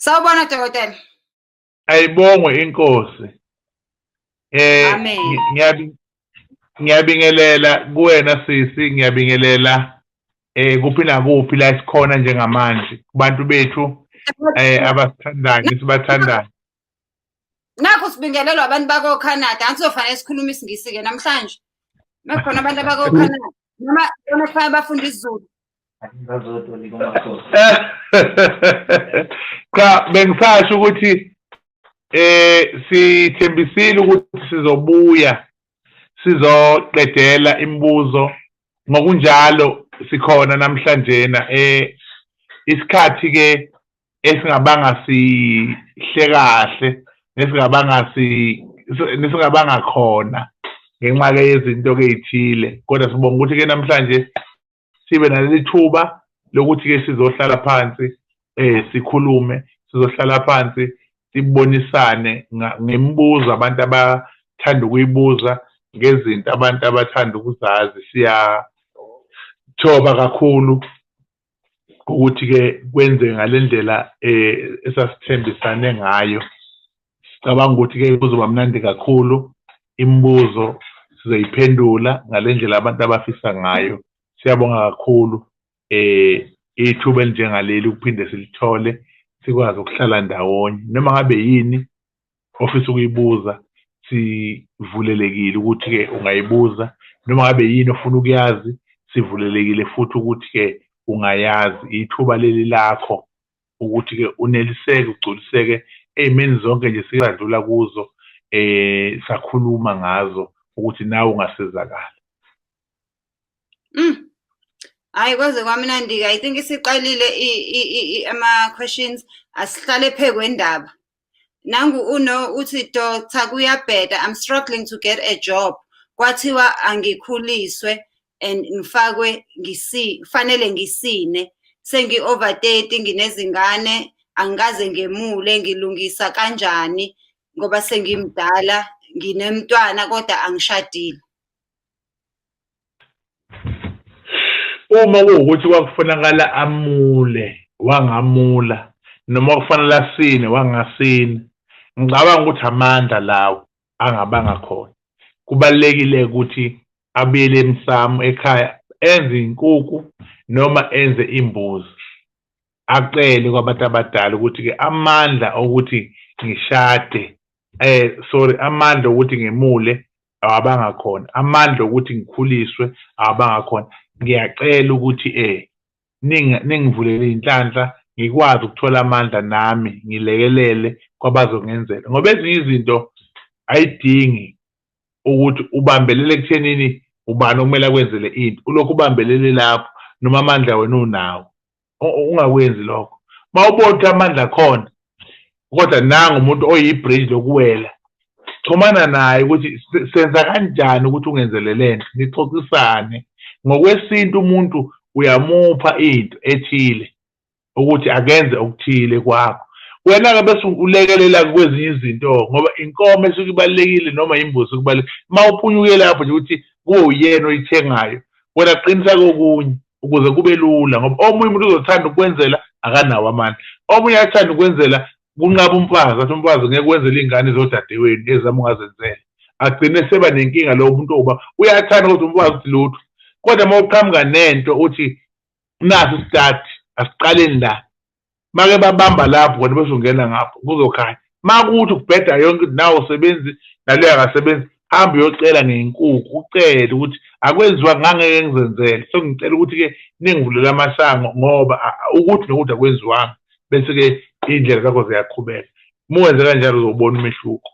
Sawubona dokotela. Ayibongwe inkosi. Amen. Ngiyabingelela kuwena sisi, ngiyabingelela kuphi nakuphi la esikhona njengamanje kubantu bethu abasithandayo nesibathandayo. Nakho sibingelelwa abantu bako Canada, angizofanele sikhulume isiNgisi ke namhlanje. Makhona abantu abako Canada noma bona kufanele bafunde isiZulu. Cha, bengisasho ukuthi sithembisile ukuthi sizobuya sizoqedela imibuzo, ngokunjalo sikhona namhlanje na isikhathi ke esingabanga sihle kahle nesingabanga si nesingabanga khona ngenxa ke yezinto ke ezithile, kodwa sibonga ukuthi ke namhlanje sibe naleli thuba lokuthi ke sizohlala phansi sikhulume, sizohlala phansi sibonisane ngemibuzo abantu abathanda ukuyibuza, ngezinto abantu abathanda ukuzazi. Siyathoba kakhulu ukuthi ke kwenzeke ngalendlela esasithembisane ngayo. Sicabanga ukuthi ke kuzoba mnandi kakhulu, imibuzo sizoyiphendula ngalendlela abantu abafisa ngayo. Siyabonga kakhulu ithuba elinjengaleli ukuphinde silithole, sikwazi ukuhlala ndawonye. Noma ngabe yini ofisa ukuyibuza, sivulelekile ukuthi-ke ungayibuza. Noma ngabe yini ofuna ukuyazi, sivulelekile futhi ukuthi-ke ungayazi. Ithuba leli lakho ukuthi-ke uneliseke, ugculiseke ey'meni zonke nje sike sadlula kuzo, sakhuluma ngazo ukuthi nawe ungasizakala. Hayi, kwaze kwamnandi-ke. I think isiqalile ama-questions. Asihlale phe kwendaba. Nangu uno uthi, "Doctor, kuyabheda, I'm struggling to get a job. Kwathiwa angikhuliswe and ngifakwe ngisi fanele ngisine. Sengi over 30, nginezingane, angikaze ngemule, ngilungisa kanjani ngoba sengimdala, nginemntwana kodwa angishadile?" Uma kuwukuthi kwakufunakala amule wangamula, noma kufanele asine wangasina, ngicabanga ukuthi amandla lawo angabanga khona. Kubalulekile ukuthi abuyele emsamo ekhaya, enze inkukhu noma enze imbuzi, acele kwabantu abadala ukuthi-ke amandla okuthi ngishade, sorry, amandla okuthi ngemule awabanga khona, amandla okuthi ngikhuliswe awabanga khona. Ngiyacela ukuthi ningivulele inhlanhla ngikwazi ukuthola amandla nami ngilekelele kwabazongenzela, ngoba ezinye izinto ayidingi ukuthi ubambelele ekuthenini ubani okumele akwenzele into, ulokhu ubambelele lapho noma amandla wena unawo. Ungakwenzi lokho. Mawubona ukuthi amandla akhona kodwa nangu umuntu oyibridge lokuwela, xhumana naye ukuthi senza kanjani ukuthi ungenzele lento, nixoxisane. Ngokwesintu umuntu uyamupha into ethile ukuthi akenze okuthile kwakho, wena-ke bese ulekelela kwezinye izinto, ngoba inkomo esuke ibalulekile noma imbuzi kubalulekile. Uma uphunyuke lapho nje ukuthi kuwe uyena oyithengayo, wena qinisa kokunye ukuze kube lula, ngoba omunye umuntu uzothanda ukwenzela akanawo amandla, omunye athanda ukwenzela kunqaba umfazi, athi umfazi ngeke wenzele iy'ngane zodadewenu ezami ungazenzela, agcine seba nenkinga lowo muntu oba uyathanda kodwa umfazi uthi lutho. Kodwa uma uqhamuka nento uthi naso isitati, asiqaleni la, make babamba lapho wena bese ungena ngapho kuzokhanya. Makuthi kubheda yonke nawe usebenzi naloyo akasebenzi, hamba uyocela ngenkukhu, ucele ukuthi akwenziwa ngangeke ngizenzele, so ngicela ukuthi-ke ningivulele amasango ngoba ukuthi nokuthi akwenziwanga, bese-ke iy'ndlela zakho ziyaqhubeka. Uma wenze kanjalo uzobona umehluko.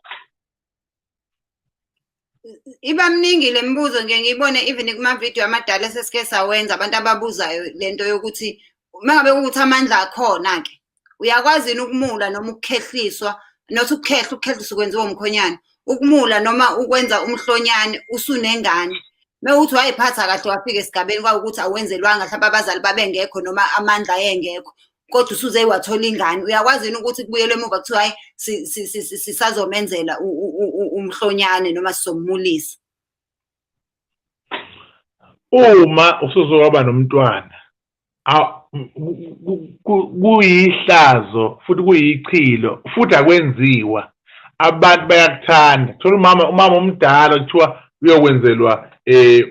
Iba mningi le mibuzo, ngike ngiyibone even kuma-video amadala esesike sawenza, abantu ababuzayo lento yokuthi uma ngabe kuwukuthi amandla akhona-ke uyakwazi yini ukumula noma ukukhehliswa, not ukukhehla, ukukhehliswa kwenziwa umkhonyane, ukumula noma ukwenza umhlonyane usunengane. Mewuthi wayiphatha kahle wafika esigabeni kwawukuthi awenzelwanga, mhlawumbe abazali babengekho noma amandla ayengekho, kodwa usuze wathola ingane, uyakwazi yini ukuthi kubuyelwe emuva kuthiwa hayi, sisazomenzela umhlonyane noma sizomulisa? Uma usuzowaba nomntwana, Kuyihlazo futhi kuyichilo futhi akwenziwa. Abantu bayakuthanda. Thola umama omdala kuthiwa uyokwenzelwa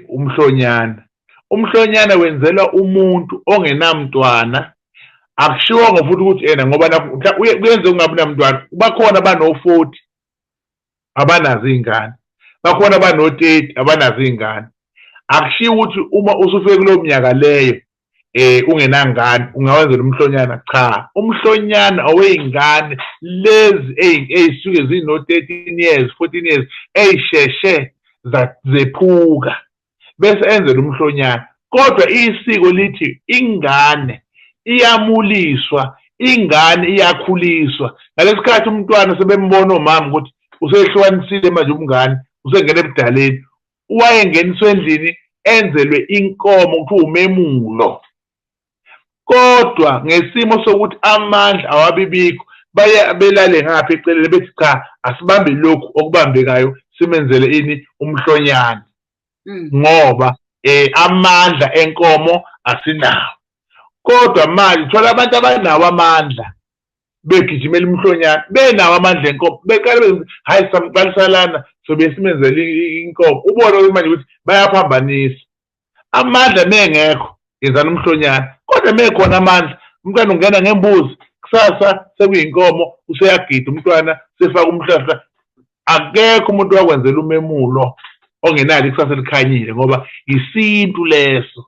umhlonyana. Umhlonyana wenzelwa umuntu ongenamntwana. Akushiwongo futhi ukuthi ena ngoba kuyenzeka ungabi namntwana. Bakhona abano-40 abanazo iy'ngane, bakhona abano-30 abanazo iy'ngane. Akushiwo ukuthi uma usufike kuleyo minyaka leyo ungenangane ungawenzela umhlonyana. Cha, umhlonyana owey'ngane lezi ey'suke zino-13 years, 14 years, ey'sheshe zephuka, bese enzela umhlonyana. Kodwa isiko lithi ingane iyamuliswa, ingane iyakhuliswa. Ngalesikhathi umntwana sebembona omama ukuthi usehlukanisile manje umngane, usengena ebudaleni, wayengeniswa endlini enzelwe inkomo kuthiwa umemulo. Kodwa ngesimo sokuthi amandla awabibikho, baye belale ngapha eceleni bethi cha, asibambe lokhu okubambekayo simenzele ini umhlonyana. Ngoba amandla enkomo asinawo. Kodwa manje thola abantu abanawo amandla begijimela umhlonyana, benawo amandla enkomo, beqale benze hayi samqalisa lana sobe simenzele inkomo. Ubone manje ukuthi bayaphambanisa. Amandla mengekho yenzani umhlonyana, kodwa mekhona amandla umntwana ungena ngembuzi, kusasa sekuyinkomo, useyagida umntwana, sefaka umhlahla. Akekho umuntu wakwenzela umemulo ongenalo ikusasa elikhanyile, ngoba isintu leso.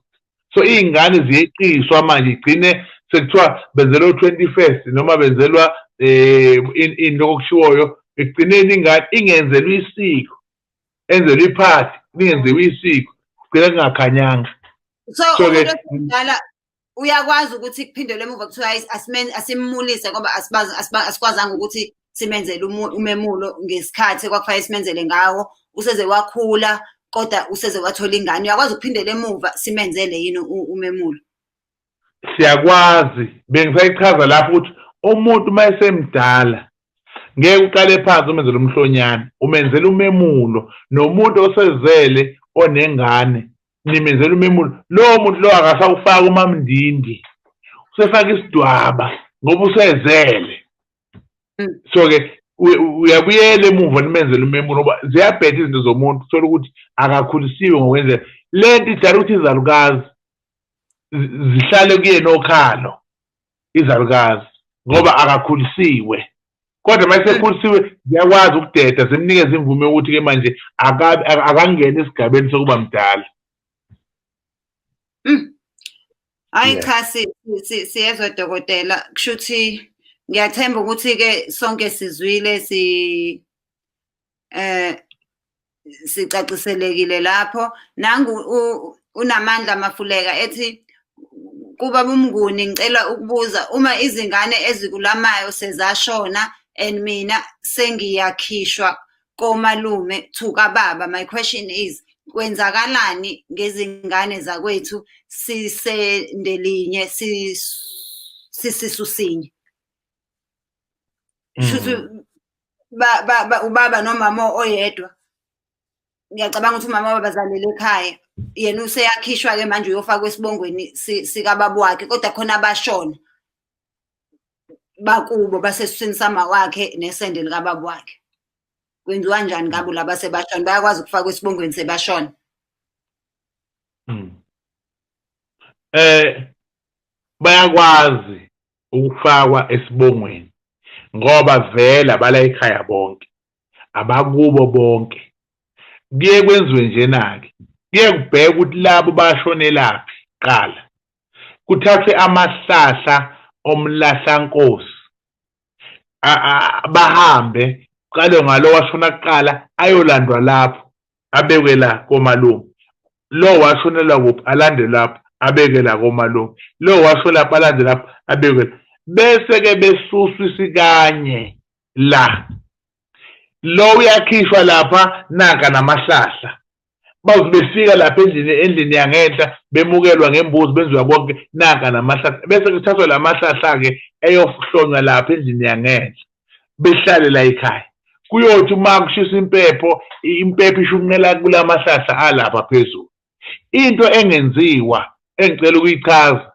So iy'ngane ziyeqiswa manje, igcine sekuthiwa benzelwa u-21st noma benzelwa ini lokho okushiwoyo. Ekugcineni ingane ingenzelwa isiko, enzelwe iphathi, lingenziwa isiko, kugcina kungakhanyanga. So umuntu omdala uyakwazi ukuthi kuphindelwe emuva kuthiwa asimulise ngoba asikwazanga ukuthi simenzele umemulo ngesikhathi ekwakufanele simenzele ngawo. Useze wakhula kodwa useze wathola ingane, uyakwazi ukuphindela emuva simenzele yini umemulo? Siyakwazi. Bengisayichaza lapho ukuthi umuntu uma esemdala ngeke uqale phansi umenzele umhlonyana, umenzele umemulo. Nomuntu osezele onengane nimenzela umemulo, lowo muntu lowo akasawufaki umamndindi, usefaka isidwaba ngoba usezele. So-ke uyabuyela emuva nimenzele umemulo, ngoba ziyabheda izinto zomuntu. Uthola ukuthi akakhulisiwe ngokwenzela le nto idala ukuthi izalukazi zihlale kuyena okhalo, izalukazi, ngoba akakhulisiwe. Kodwa uma esekhulisiwe ziyakwazi ukudeda, zimnikeze imvume yokuthi-ke manje akangene esigabeni sokuba mdala. Hayi cha, siyezwa dokotela. Kusho ukuthi ngiyathemba ukuthi-ke sonke sizwile, sicaciselekile lapho. Nangu uNamandla Mafuleka ethi kuba buMnguni, ngicela ukubuza, uma izingane ezikulamayo sezashona and mina sengiyakhishwa komalume thukababa, my question is, kwenzakalani ngezingane zakwethu sisendelinye sisisu sinye? Shuthi ubaba nomama oyedwa. Ngiyacabanga ukuthi umama wabazalele ekhaya, yena useyakhishwa-ke manje uyofakwa esibongweni sikababa wakhe, kodwa khona abashona bakubo basesiswini sama wakhe nesende likababa wakhe. Kwenziwa kanjani ngabo laba sebashona? Bayakwazi ukufakwa esibongweni sebashona? Bayakwazi ukufakwa esibongweni ngoba vele abala ekhaya bonke, abakubo bonke. Kuye kwenziwe njena-ke, kuye kubheke ukuthi labo bashonelaphi kuqala, kuthathwe amahlahla omlahlankosi, bahambe kuqalwe ngalo washona kuqala, ayolandwa lapho abekwe la komalume. Lo washonelwa kuphi, alande lapho abeke la komalume. Lo washona lapho, alande lapho abekwe la. Bese-ke besuswa isikanye la, lo uyakhishwa lapha nanka namahlahla. Baze befika lapha endlini yangenhla, bemukelwa ngembuzi, benziwa konke nanka namahlahla. Bese kuthathwa la mahlahla-ke eyohlonywa lapha endlini yangenhla, behlale la ekhaya. Kuyothi uma kushisa impepho, impepho ishunqela kula mahlahla alapha phezulu. Into engenziwa engicela ukuyichaza,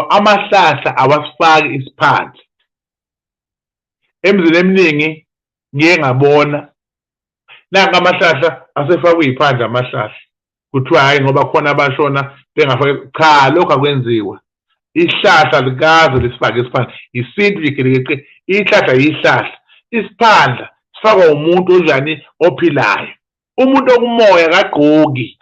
Amahlahla awasifaki isiphandla. Emizini eminingi ngiye ngabona nanka amahlahla asefakwe iy'phandla amahlahla, kuthiwa hhayi ngoba khona abashona bengafake. Cha, lokhu akwenziwa. Ihlahla likaze lisifake isiphandla, isintu nje gelekeqe. Ihlahla yihlahla, isiphandla sifakwa umuntu onjani? Ophilayo. Umuntu okumoya kagqoki,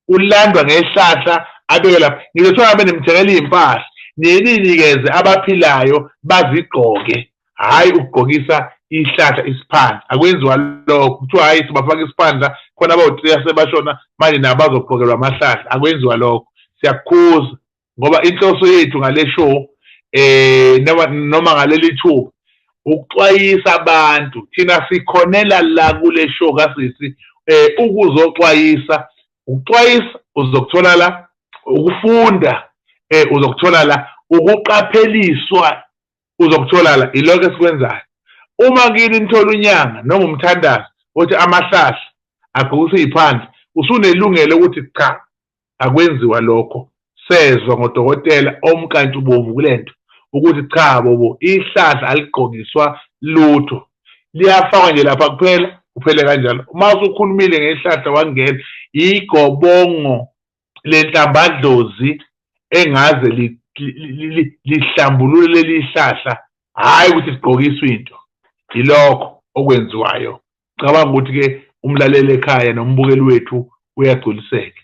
ulandwa ngehlahla abeke lapha. Ngizothiwa ngabe nimthengela iy'mpahla, niye niyinikeze abaphilayo bazigqoke, hhayi ukugqokisa ihlahla isiphandla. Akwenziwa lokho. Kuthiwa hhayi sibafaka isiphandla khona abawu-three asebashona, manje nabo bazogqokelwa amahlahla. Akwenziwa lokho. Siyakukhuza ngoba inhloso yethu ngale show noma ngaleli thuba ukuxwayisa abantu. Thina sikhonela la kule show kasisi ukuzoxwayisa. Ukuxwayisa uzokuthola la, ukufunda uzokuthola la, ukuqapheliswa uzokuthola la. Ilokho esikwenzayo. Uma kini nithola unyanga noma umthandazo othi amahlahla agqokisa iy'phandla, usunelungelo ukuthi cha, akwenziwa lokho. Sezwa ngodokotela omkantshubovu kule nto ukuthi cha bobo, ihlahla aligqokiswa lutho, liyafakwa nje lapha kuphela, kuphele kanjalo. Uma usukhulumile ngehlahla wangena igobongo lenhlambadlozi engaze lihlambulule leli hlahla, hhayi ukuthi sigqokiswe into. Yilokho okwenziwayo. Cabanga ukuthi-ke umlaleli ekhaya nombukeli wethu uyagculiseka.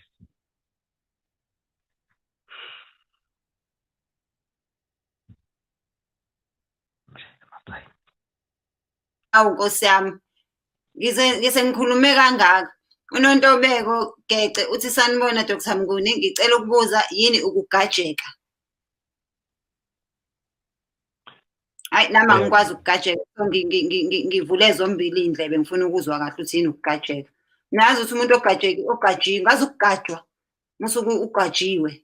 Awu Nkosi yami, ngise ngikhulume kangaka. UNontobeko Gece uthi sanibona Dr Mnguni, ngicela ukubuza yini ukugajeka? Hayi nami angikwazi ukugajeka, so ngivule zombili iy'ndlebe ngifuna ukuzwa kahle ukuthi yini ukugajeka. Nazi ukuthi umuntu ogajeki ogajiwe, ngazi ukugajwa, musuke ugajiwe.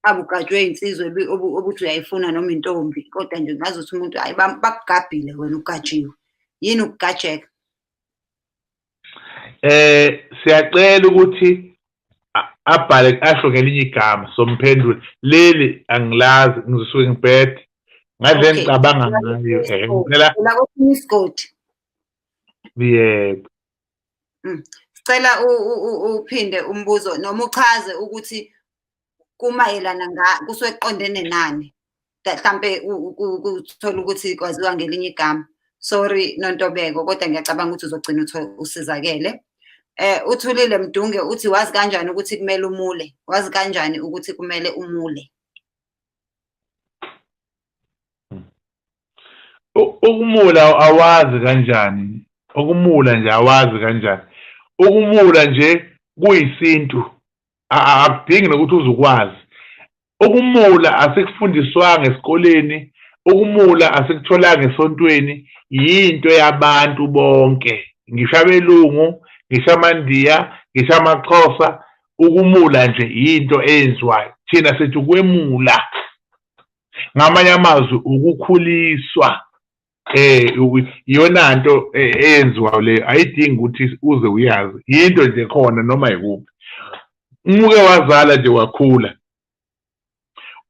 Abe ugajwe insizwa obuthi uyayifuna noma intombi, kodwa nje ngazi ukuthi umuntu hayi bakugabhile wena ugajiwe. Yini ukugajeka? Siyacela ukuthi abhale asho ngelinye igama somphendula. Leli angilazi, ngizosuke ngibhede ngadle ngicabanga ngayo. Ngicela kwesinye isigodi. Yebo. Sicela uphinde umbuzo noma uchaze ukuthi kumayelana nga kusuke kuqondene nani. Mhlampe uthola ukuthi kwaziwa ngelinye igama. Sorry Nontobeko, kodwa ngiyacabanga ukuthi uzogcina usizakele. Uthulile Mdunge uthi wazi kanjani ukuthi kumele umule? Wazi kanjani ukuthi kumele umule? Ukumula awazi kanjani? Ukumula nje awazi kanjani? Ukumula nje kuyisintu, akudingi nokuthi uzukwazi. Ukumula asikufundiswanga esikoleni, ukumula asikutholanga esontweni, yinto yabantu bonke, ngisho abelungu, ngisho amaNdiya, ngisho amaXhosa. Ukumula nje yinto eyenziwayo. Thina sithi ukwemula, ngamanye amazwi ukukhuliswa. Iyona nto eyenziwayo leyo, ayidingi ukuthi uze uyazi, yinto nje khona noma yikuphi. Umuke wazala nje wakhula,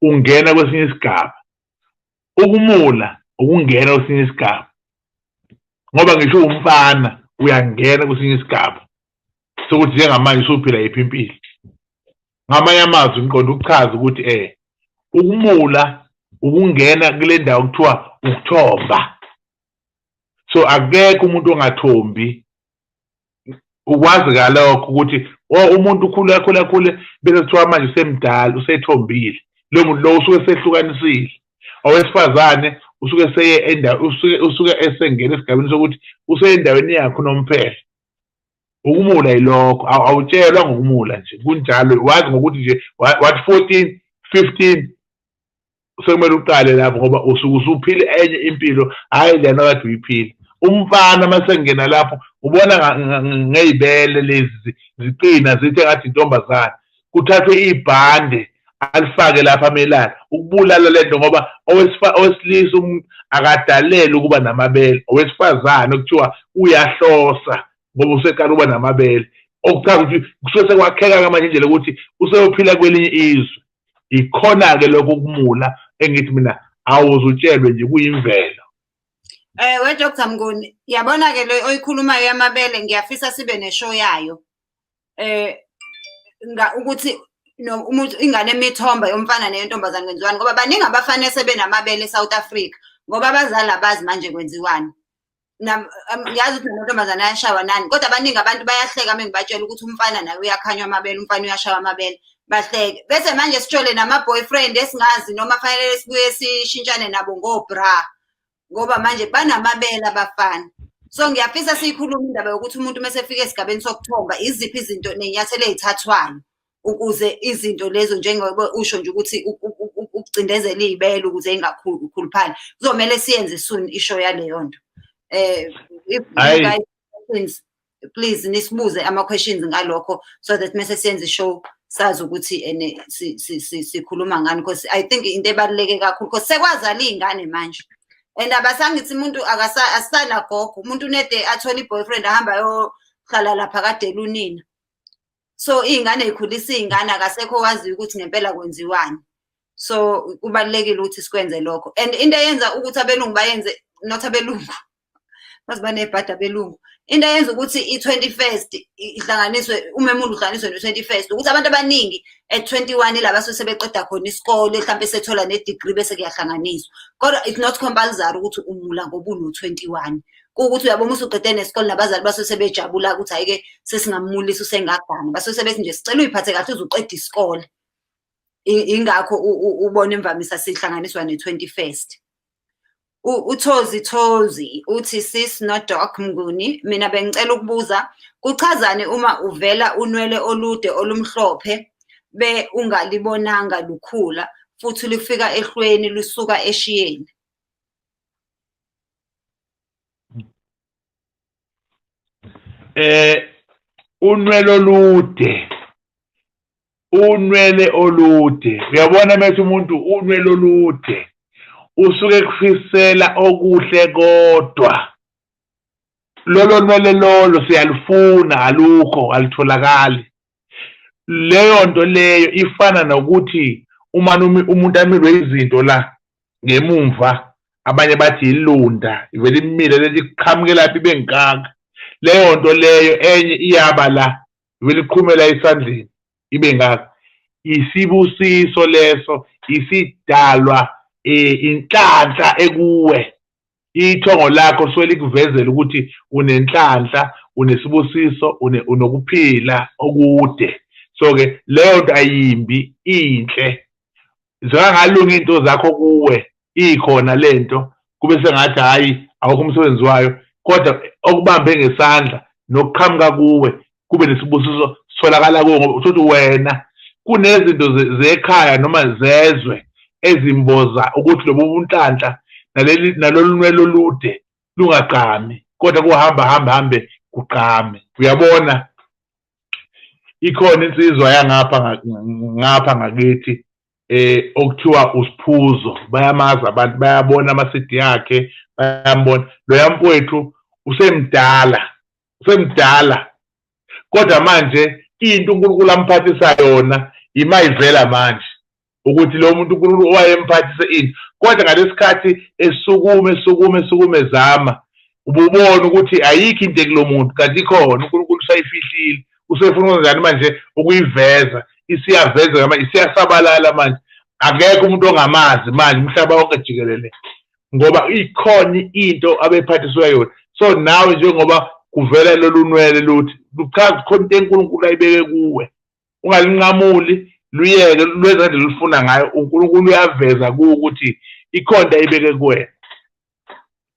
ungena kwesinye isigaba. Ukumula ukungena kwesinye isigaba, ngoba ngisho umfana uyangena kwesinye isigaba sokuthi njengamanje usuphila yiphi impilo. Ngamanye amazwi ngiqonda ukuchaza ukuthi ukumula ukungena kule ndawo kuthiwa ukuthomba. So akekho umuntu ongathombi. Ukwazi kalokho ukuthi umuntu ukhule akhule akhule bese kuthiwa manje usemdala usethombile, lo muntu lo usuke esehlukanisile. Owesifazane usuke seye endawo, usuke esengena esigabeni sokuthi usendaweni yakhe unomphela. Ukumula yilokho, awutshelwa ngokumula nje, kunjalo. Wazi ngokuthi nje wathi 14 15 sekumele uqale lapho, ngoba usuke usuphila enye impilo, hhayi lena okade uyiphila. Umfana uma sengena lapho ubona ngey'bele lezi ziqina zithi engathi intombazane, kuthathwe ibhande alifake lapha amelana ukubulala lento, ngoba owesilisa umuntu akadalelwe ukuba namabele. Owesifazane okuthiwa uyahlosa ngoba useqala ukuba namabele, okuchaza ukuthi kusuke sekwakheka manje indlela ukuthi useyophila kwelinye izwe. Ikhona-ke lokho ukumula engithi mina awuzutshelwe nje, kuyimvelo. We Dr Mnguni, yabona ke le oyikhulumayo yamabele, ngiyafisa sibe neshow yayo. Nga ukuthi no umuntu ingane emithomba yomfana neyentombazane kwenziwani, ngoba baningi abafana esebenamabele eSouth Africa ngoba abazali abazi manje kwenziwani. Ngiyazi ukuthi namantombazane ayashawa nani, kodwa abaningi abantu bayahleka uma ngibatshela ukuthi umfana naye uyakhanywa amabele, umfana uyashawa amabele, bahleke. Bese manje sithole nama-boyfriend esingazi noma fanele sibuye sishintshane nabo ngo-bra, ngoba manje banamabele abafana. So ngiyafisa siyikhulume indaba yokuthi umuntu uma esefika esigabeni sokuthomba, iziphi izinto ney'nyathelo ey'thathwayo ukuze izinto lezo, njengoba usho nje ukuthi ukucindezela iy'bele ukuze y'ngakhuluphali. Kuzomele siyenze soon ishow yaleyo nto. If you guys questions, please nisibuze ama-questions ngalokho so that mase siyenza ishow sazi ukuthi ene sikhuluma ngani, because I think into ebaluleke kakhulu, because sekwazala iy'ngane manje and abasangithi umuntu asanagogo, umuntu unede athole i-boyfriend ahamba ayohlala lapha kadela unina. So iy'ngane y'khulisa iy'ngane, akasekho owaziyo ukuthi ngempela kwenziwani. So kubalulekile ukuthi sikwenze lokho. And into eyenza ukuthi abelungu bayenze, not abelungu, baze banebhadi abelungu, into eyenza ukuthi i-21st ihlanganiswe, umemulo uhlanganiswe no-21st, ukuthi abantu abaningi at 21 ila basuke sebeqeda khona isikole, mhlampe sethola ne-degree, bese kuyahlanganiswa. Kodwa it's not compulsory ukuthi umula ngoba uno-21. Kuwukuthi uyabona usuqede nesikole, nabazali basuke sebejabula ukuthi hhayi-ke sesingamulisa, usengagana, basuke sebethi nje sicela uy'phathe kahle uze uqede isikole. Ingakho ubona imvamisa sihlanganiswa ne-21st. UThozi Thozi uthi, "Sis no Doc Mnguni, mina bengicela ukubuza, kuchazani uma uvela unwele olude olumhlophe be ungalibonanga lukhula, futhi lufika ehlweni lusuka eshiyeni?" Unwele olude, unwele olude, uyabona methi umuntu unwele olude usuke kufisela okuhle, kodwa lolo nwele lolo siyalufuna, alukho, alitholakali. Leyo nto leyo ifana nokuthi uma umuntu amilwe izinto la ngemumva, abanye bathi ilunda, ivele imile lento, iqhamuke lapha ibe ngaka. Leyo nto leyo enye iyaba la, ivele iqhumela esandleni ibe ngaka. Isibusiso leso, isidalwa, inhlanhla ekuwe. Ithongo lakho suke likuvezela ukuthi unenhlanhla, unesibusiso, unokuphila okude. So-ke leyo nto ayimbi, inhle. Zingangalunga iy'nto zakho kuwe, ikhona lento, kube sengathi hhayi awukho umsebenzi wayo, kodwa okubambe ngesandla nokuqhamuka kuwe kube nesibusiso sitholakala kuwe, ngoba uthi wena kunezinto zekhaya noma zezwe ezimboza ukuthi lobu bunhlanhla naleli nalolu nwele olude lungagqami, kodwa kuhamba hamba hambe kugqame. Uyabona, ikhona insizwa yangapha ngapha ngakithi okuthiwa uSiphuzo, bayamazi abantu, bayabona ama-CD yakhe, bayambona loya mfowethu. Usemdala, usemdala, kodwa manje into uNkulunkulu amphathisa yona ima ivela manje ukuthi lo muntu uNkulunkulu owayemphathise ini. Kodwa ngalesikhathi esukuma esukuma esukuma ezama, ububona ukuthi ayikho into ekulo muntu, kanti ikhona, uNkulunkulu usayifihlile, usefuna kanjani manje ukuyiveza. Isiyavezeka manje, isiyasabalala manje, akekho umuntu ongamazi manje umhlaba wonke jikelele, ngoba ikhona into abephathiswe yona. So nawe njengoba kuvela lolu nwele luthi luchaza khona into enkulunkulu ayibeke kuwe, ungalinqamuli, luyeke lwenze ngendlela olufuna ngayo. UNkulunkulu uyaveza kuwe ukuthi ikhona into ayibeke kuwena.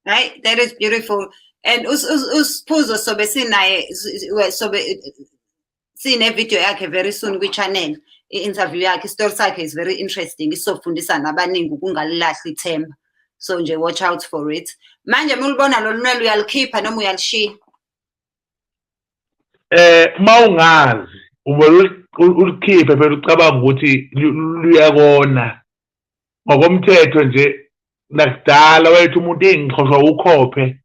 Hayi, that is beautiful. And uSiphuzo sobe sinaye, sobe sine video yakhe very soon kwi-channel, i-interview yakhe. Isitori sakhe is very interesting, isizofundisa nabaningi ukungalilahli ithemba. So nje watch out for it. Manje uma ulibona lolu nwele, uyalikhipha noma uyalishiya? Uma ungazi, uvele ulikhiphe phela, ucabanga ukuthi luyakona. Ngokomthetho nje nakudala wayethi umuntu engixhoshwa ukhophe,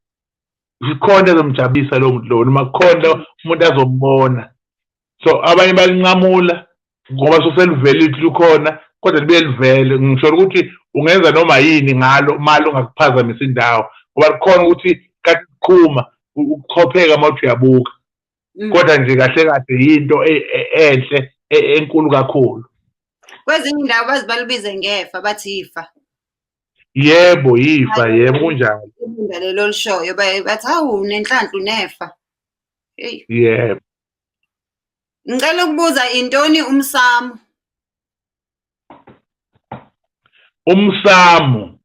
ikhona ezomjabulisa lowo muntu lowo, noma kukhona umuntu azombona. So abanye balinqamula ngoba soseluvele lukhona. Kodwa libuye livele, ngisho ukuthi ungenza noma yini ngalo mali ungakuphazamisa indawo, ngoba kukhona ukuthi kathi kuqhuma ukuchopheka uma uthi uyabuka. Kodwa nje kahle kahle yinto enhle enkulu kakhulu. Kwezinye indawo baze balibize ngefa, bathi ifa. Yebo, yifa, yebo, kunjalo. Ibunda lelo lishoyo, bathi hawu unenhlanhla unefa. Hey. Yebo. Ngicela ukubuza, intoni umsamo? Umsamo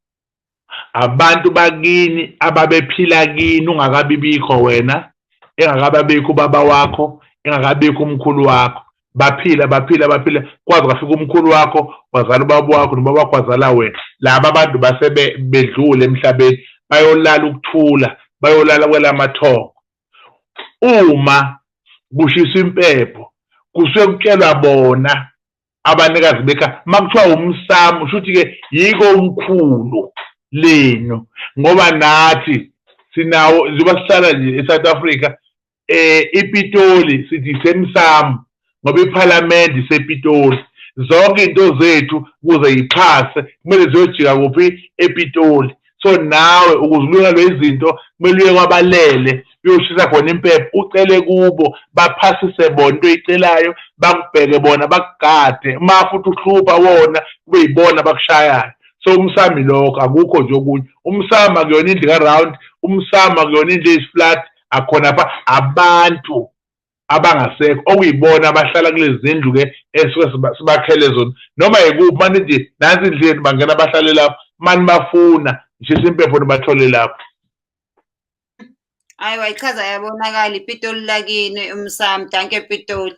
abantu bakini ababephila kini ungakabibikho wena, engakababikho ubaba wakho, engakabikho umkhulu wakho, baphila baphila baphila kwaze kwafika umkhulu wakho wazala ubaba wakho, nobaba wakho wazala wena. Laba abantu base bedlule emhlabeni, bayolala ukuthula, bayolala kwelamathongo. Uma kushiswa impepho kusuke kutshelwa bona abanikazi bekhaya. Uma kuthiwa umsamo, kusho ukuthi-ke yiko umkhulu lenu, ngoba nathi sinawo njengoba sihlala nje e-South Africa, iPitoli sithi isemsamo ngoba iPhalamende isePitoli. Zonke into zethu ukuze yiphase kumele ziyojika kuphi? EPitoli. So nawe ukuze ulungelwe izinto kumele uye kwabalele, uyoshisa khona impepho, ucele kubo baphasise bona into oyicelayo, bakubheke bona, bakugade. Uma futhi uhlupha wona kube yibona abakushayayo. So umsamo lokho, akukho nje okunye. Umsamo akuyona indlu ka-round, umsamo akuyona indlu eyisi-flat, akhona pha abantu abangasekho okuyibona abahlala kulezi zindlu-ke esuke sibakhele zona. Noma yikuphi, mani nje nansi indlu yethu, bangena bahlale lapho, mani bafuna nishisa impepho nibathole lapho. Hayi, wayichaza yabonakala iPitoli lakini umsamo. Dankie Pitoli.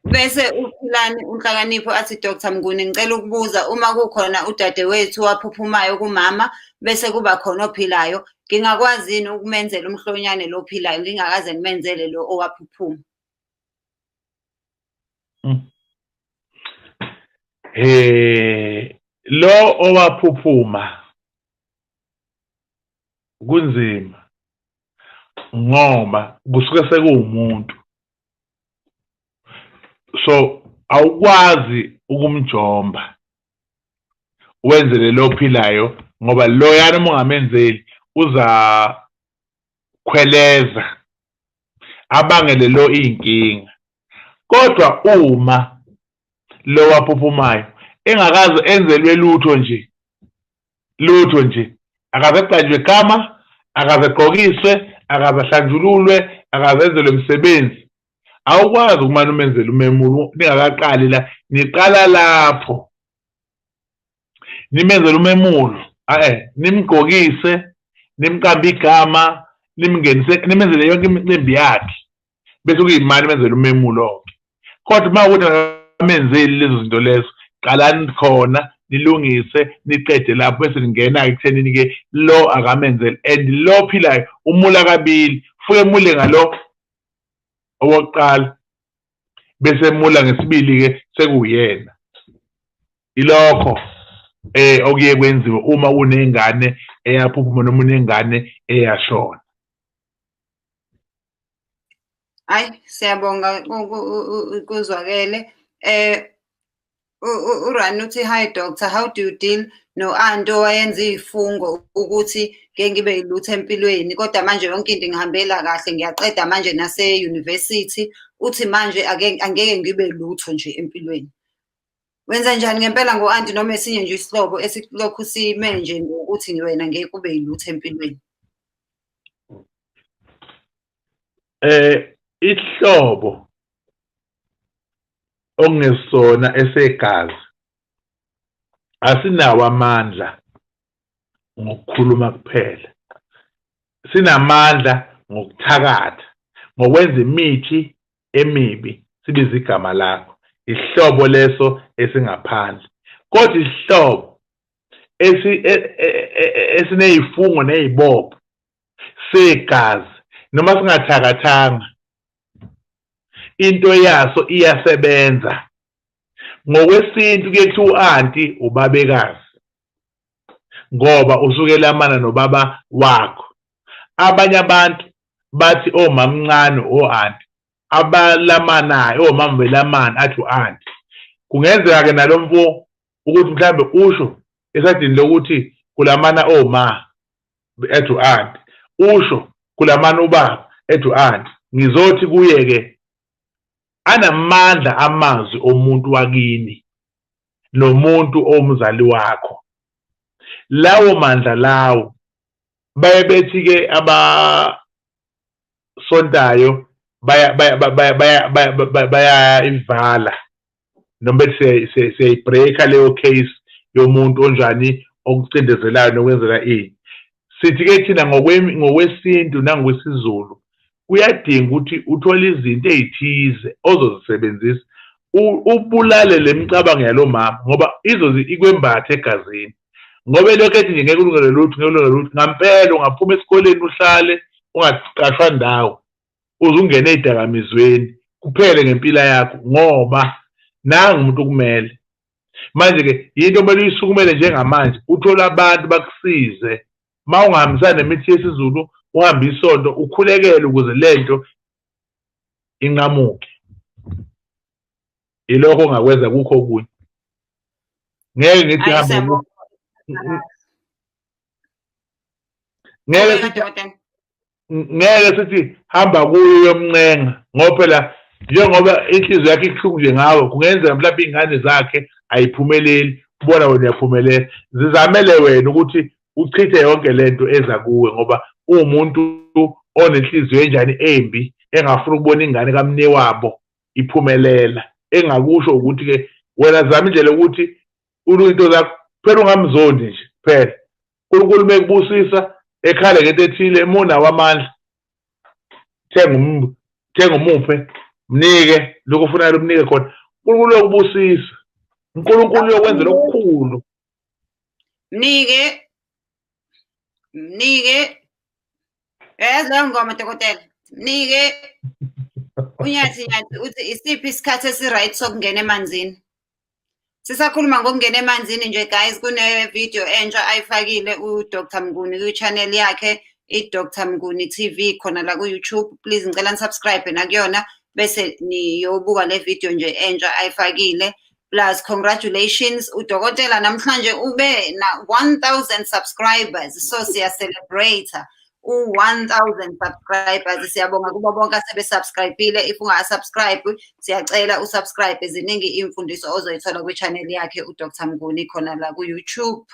Bese uPhilani uNhlakanipho athi, Dr Mnguni, ngicela ukubuza, uma kukhona udadewethu waphuphumayo kumama bese kuba khona ophilayo, ngingakwazi yini ukumenzela umhlonyane lo ophilayo ngingakaze ngimenzele lo owaphuphuma? Lo owaphuphuma kunzima ngoba kusuke sekuwumuntu, so awukwazi ukumjomba wenzele lo ophilayo, ngoba loyana uma ungamenzeli uzakhweleza abangele lo iy'nkinga. Kodwa uma lo waphuphumayo engakaze enzelwe lutho nje, lutho nje, akaze aqanjwe igama, akaze agqokiswe, akaze ahlanjululwe, akaze enzelwe umsebenzi, awukwazi ukumane umenzele umemulo ningakaqali la, niqala lapho nimenzele umemulo, nimgqokise, nimqambe igama, nimngenise, nimenzele yonke imicimbi yakhe, bese kuyimali nimenzele umemulo-ke. Kodwa uma ukuthi akamenzeli lezo zinto lezo, qalani khona nilungise niqede lapho, bese ningena ekuthenini-ke lo akamenzeli. And lo ophilayo umula kabili, fuke emule ngalo owokuqala, bese emula ngesibili-ke sekuwuyena. Ilokho okuye kwenziwe uma unengane eyaphuphuma noma unengane eyashona. Hayi, siyabonga, kuzwakele. uRani uthi, hi doctor, how do you deal no-anti owayenza iy'fungo ukuthi ngeke ngibe yilutho empilweni, kodwa manje yonke into ingihambela kahle, ngiyaqeda manje nase-university, uthi manje angeke ngibe lutho nje empilweni. Wenza njani ngempela ngo-anti noma esinye nje isihlobo esilokhu sime nje ngokuthi wena ngeke ube yilutho empilweni? Isihlobo okungesona esegazi asinawo amandla ngokukhuluma kuphela, sinamandla ngokuthakatha, ngokwenza imithi emibi sibiza igama lakho. Isihlobo leso esingaphandle. Kodwa isihlobo esineyifungo neyibopho segazi, noma singathakathanga, into yaso iyasebenza. Ngokwesintu kuye kuthiwa u-anti ubabekazi, ngoba usuke lamana nobaba wakho. Abanye abantu bathi omamncane o-anti. abalamanayo, omama belamana, athi u-anti. Kungenzeka-ke nalo mfo ukuthi mhlawumbe usho esadini lokuthi kulamana oma ethi u-anti, usho kulamana ubaba ethi u-anti. Ngizothi kuye-ke anamandla amazwi omuntu wakini nomuntu owumzali wakho. Lawo mandla lawo baye bethi-ke abasontayo bayayivala noma bethi siyayibreaka leyo case yomuntu onjani okucindezelayo nokwenzela ini. Sithi-ke thina ngokwesintu nangokwesiZulu kuyadinga ukuthi uthole izinto ey'thize ozozisebenzisa ubulale le micabango yalo mama, ngoba izoze ikwembathe egazini. Ngoba elokhu ethi nje ngeke ulungele lutho, ngeke ulungele lutho, ngampela ungaphuma esikoleni uhlale ungaqashwa ndawo, uze ungene ey'dakamizweni kuphele ngempilo yakho, ngoba nangu umuntu okumele. Manje-ke yinto okumele uyisukumele njengamanje, uthole abantu bakusize. Uma ungahambisani nemithi yesiZulu, uhambe isonto, ukhulekele ukuze lento inqamuke. Ilokho ongakwenza, kukho okunye. Ngeke ngithi hamba. Ngeke sithi hamba kuyo uyomncenga, ngoba phela njengoba inhliziyo yakhe ibuhlungu nje ngawe, kungenzeka mhlawumbe iy'ngane zakhe ayiphumeleli, ubona wena uyaphumelela. Zizamele wena ukuthi uchithe yonke lento eza kuwe, ngoba uwumuntu onenhliziyo enjani embi, engafuni ukubona ingane kamnewabo iphumelela. Engakusho ukuthi-ke wena zama indlela yokuthi ulunge into zakho, phela ungamzondi nje kuphela. uNkulunkulu mekubusisa ekhale ngento ethile, uma unawo amandla thenga umuphe, mnike lokho ofunayo umnike khona. uNkulunkulu uyokubusisa, uNkulunkulu uyokwenzela okukhulu. Mnike, mnike. Yazi leyo ngoma dokotela, mnike. Unyathi Nyathi uthi isiphi isikhathi esi-right sokungena emanzini? Sisakhuluma ngokungena emanzini nje guys, kune-video entsha ayifakile uDr Mnguni kwi-channel yakhe, i-Dr Mnguni TV khona la ku-YouTube. Please ngicela ni-subscribe nakuyona bese niyobuka le video nje entsha ayifakile. Plus congratulations, udokotela namhlanje ube na 1000 subscribers, so siya celebrate u-1000 subscribers. Siyabonga kubo bonke asebe-subscribe-ile. If unga-subscribe, siyacela usubscribe, ziningi imfundiso ozoyithola kwi-channel yakhe uDr Mnguni khona la ku-YouTube.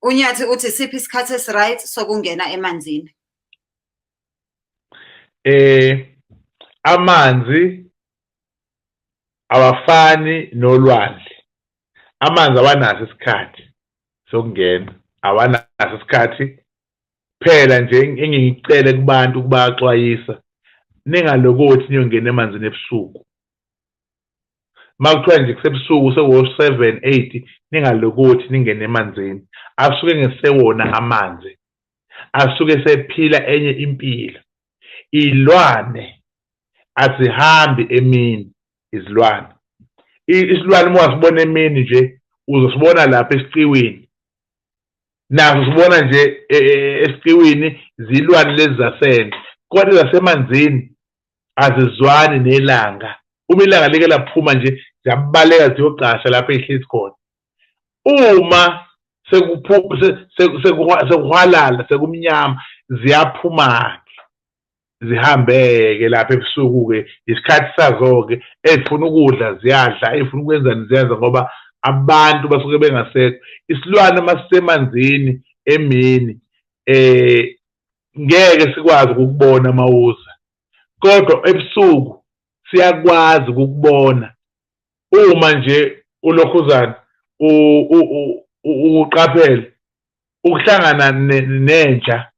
Unyathi uthi siphi isikhathi esi-right sokungena emanzini? Amanzi awafani nolwandle. Amanzi awanaso isikhathi sokungena, awanaso isikhathi. Phela nje engingicele kubantu ukubaxwayisa, ningalokothi niyongena emanzini ebusuku. Uma kuthiwa nje kusebusuku sekuwo-7 8, ningalokothi ningene emanzini. Asuke ngesewona amanzi, asuke sephila enye impilo. Iy'lwane azihambi emini, izilwane. Isilwane uma ungasibona emini nje, uzosibona lapha esiciwini. Naso sibona nje esiciwini, zilwane lezi zasendle. Kodwa ezasemanzini azizwani nelanga. Uma ilanga like laphuma nje, ziyabaleka ziyocasha lapho ey'hlezi khona. Uma sekuhwalala, sekumnyama, ziyaphuma-ke, zihambe-ke lapha ebusuku-ke. Isikhathi sazo-ke, ezifuna ukudla ziyadla, ezifuna ukwenzani ziyenza, ngoba abantu basuke bengasekho. Isilwane uma sisemanzini emini, ngeke sikwazi ukukubona mawuza, kodwa ebusuku siyakwazi ukukubona. Uma nje ulokhuzana uqaphele ukuhlangana nenja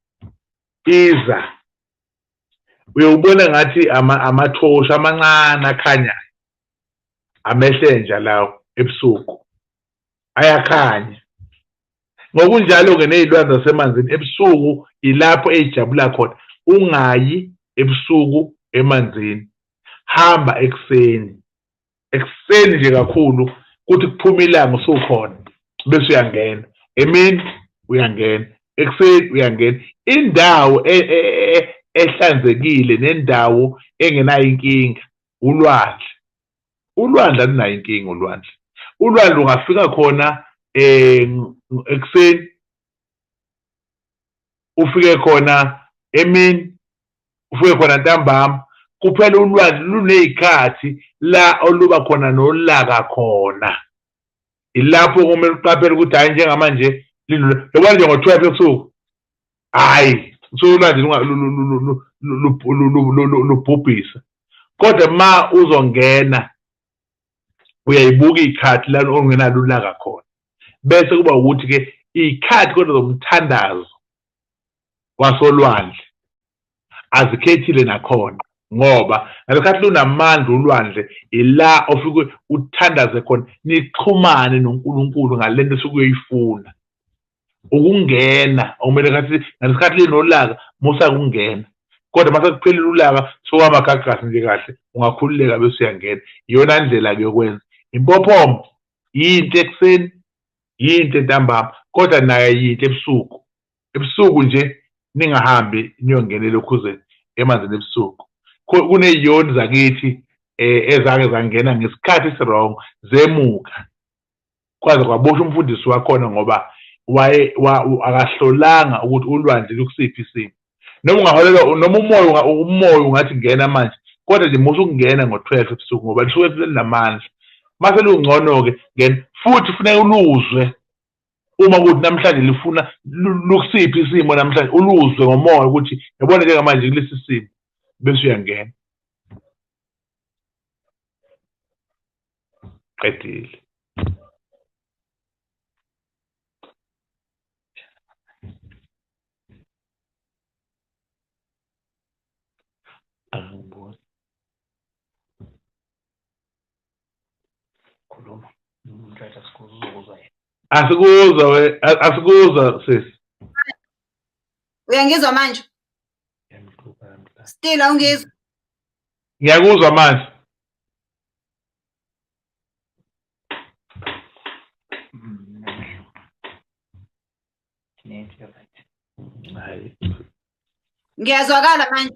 iza, uyobona ngathi amathosha amancane akhanyayo, amehlo enja lawo ebusuku ayakhanya. Ngokunjalo-ke ney'lwane zasemanzini ebusuku ilapho ey'jabula khona. Ungayi ebusuku emanzini, hamba ekuseni, ekuseni nje kakhulu, kuthi kuphuma ilanga usukhona bese uyangena. Emini uyangena, ekuseni uyangena. Indawo ehlanzekile nendawo engenayo inkinga, ulwandle. Ulwandle alunayo inkinga ulwandle. Ulwandle ungafika khona ekuseni, ufike khona emini, ufike khona ntambama. Kuphela ulwandle luney'khathi la oluba khona nolaka khona. Ilapho kumele uqaphele ukuthi hhayi njengamanje yabona nje ngo-12 ebusuku, hhayi usuke ulwandle lubhubhisa. Kodwa ma uzongena uyayibuka iy'khathi la ongenalo ulaka khona, bese kuba ukuthi-ke iy'khathi kodwa zomthandazo wasolwandle azikhethile nakhona, ngoba ngalokhathi lunamandla ulwandle ila ofike uthandaze khona, nixhumane noNkulunkulu ngalento osuke uyoyifuna. Ukungena okumele ngathi ngalesikhathi linolaka musa kungena, kodwa mase kuphelile ulaka sowamagagasi nje kahle ungakhululeka bese uyangena. Iyona ndlela-ke yokwenza. Impophoma yinto ekuseni, yinto entambama, kodwa nayo yinto ebusuku. Ebusuku nje ningahambi niyongena elokhuzeni emanzini ebusuku. Kuney'yoni zakithi ezake zangena ngesikhathi esi-wrong zemuka, kwaze kwaboshwa umfundisi wakhona ngoba waye akahlolanga ukuthi ulwandle lukusiphi isimo. Noma ungaholelwa noma umoya ungathi ngena manje, kodwa nje musa ukungena ngo-12 ebusuku ngoba lisuke selinamandla. Mase lungcono-ke ngena, futhi kufuneka uluzwe uma kuthi namhlanje lifuna lukusiphi isimo namhlanje, uluzwe ngomoya ukuthi yabona njengamanje kulesi simo, bese uyangena. Qedile. Angiboni. Khuluma. Mthatha sikuzwa uzokuzwa yena. Asikuzwa we, asikuzwa sisi. Uyangizwa manje? Still awungizwa? Ngiyakuzwa manje. Hayi. Ngiyazwakala manje.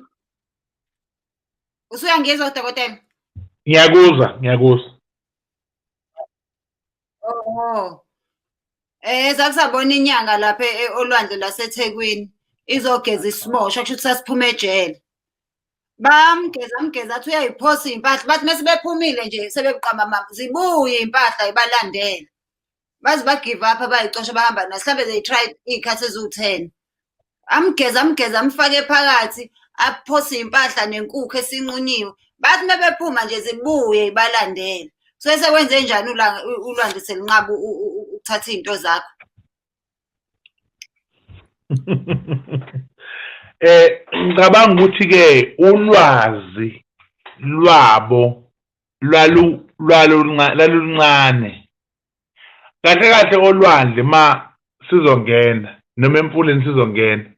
Usuyangizwa dokotela? Ngiyakuzwa, ngiyakuzwa. Oh. Sakusabona inyanga lapha olwandle laseThekwini izogeza isiboshwa, kusho ukuthi sasiphuma ejele. Bamgeza mgeza athi uyayiphosa iy'mpahla, bathi mase bephumile nje sebebuqamama zibuye iy'mpahla ibalandele. Baze ba-give up bayicosha bahamba naso, mhlambe they tried iy'khathi eziwu-10. Amgeza amgeza amfake phakathi, aphose iy'mpahla nenkukhu esinqunyiwe. Bathi uma bephuma nje zibuye ibalandele. Suke sekwenze njani ulwandle selunqaba ukuthatha iy'nto zakho? Ngicabanga ukuthi ke ulwazi lwabo lwaluncane. Kahle kahle olwandle ma sizongena noma emfuleni sizongena,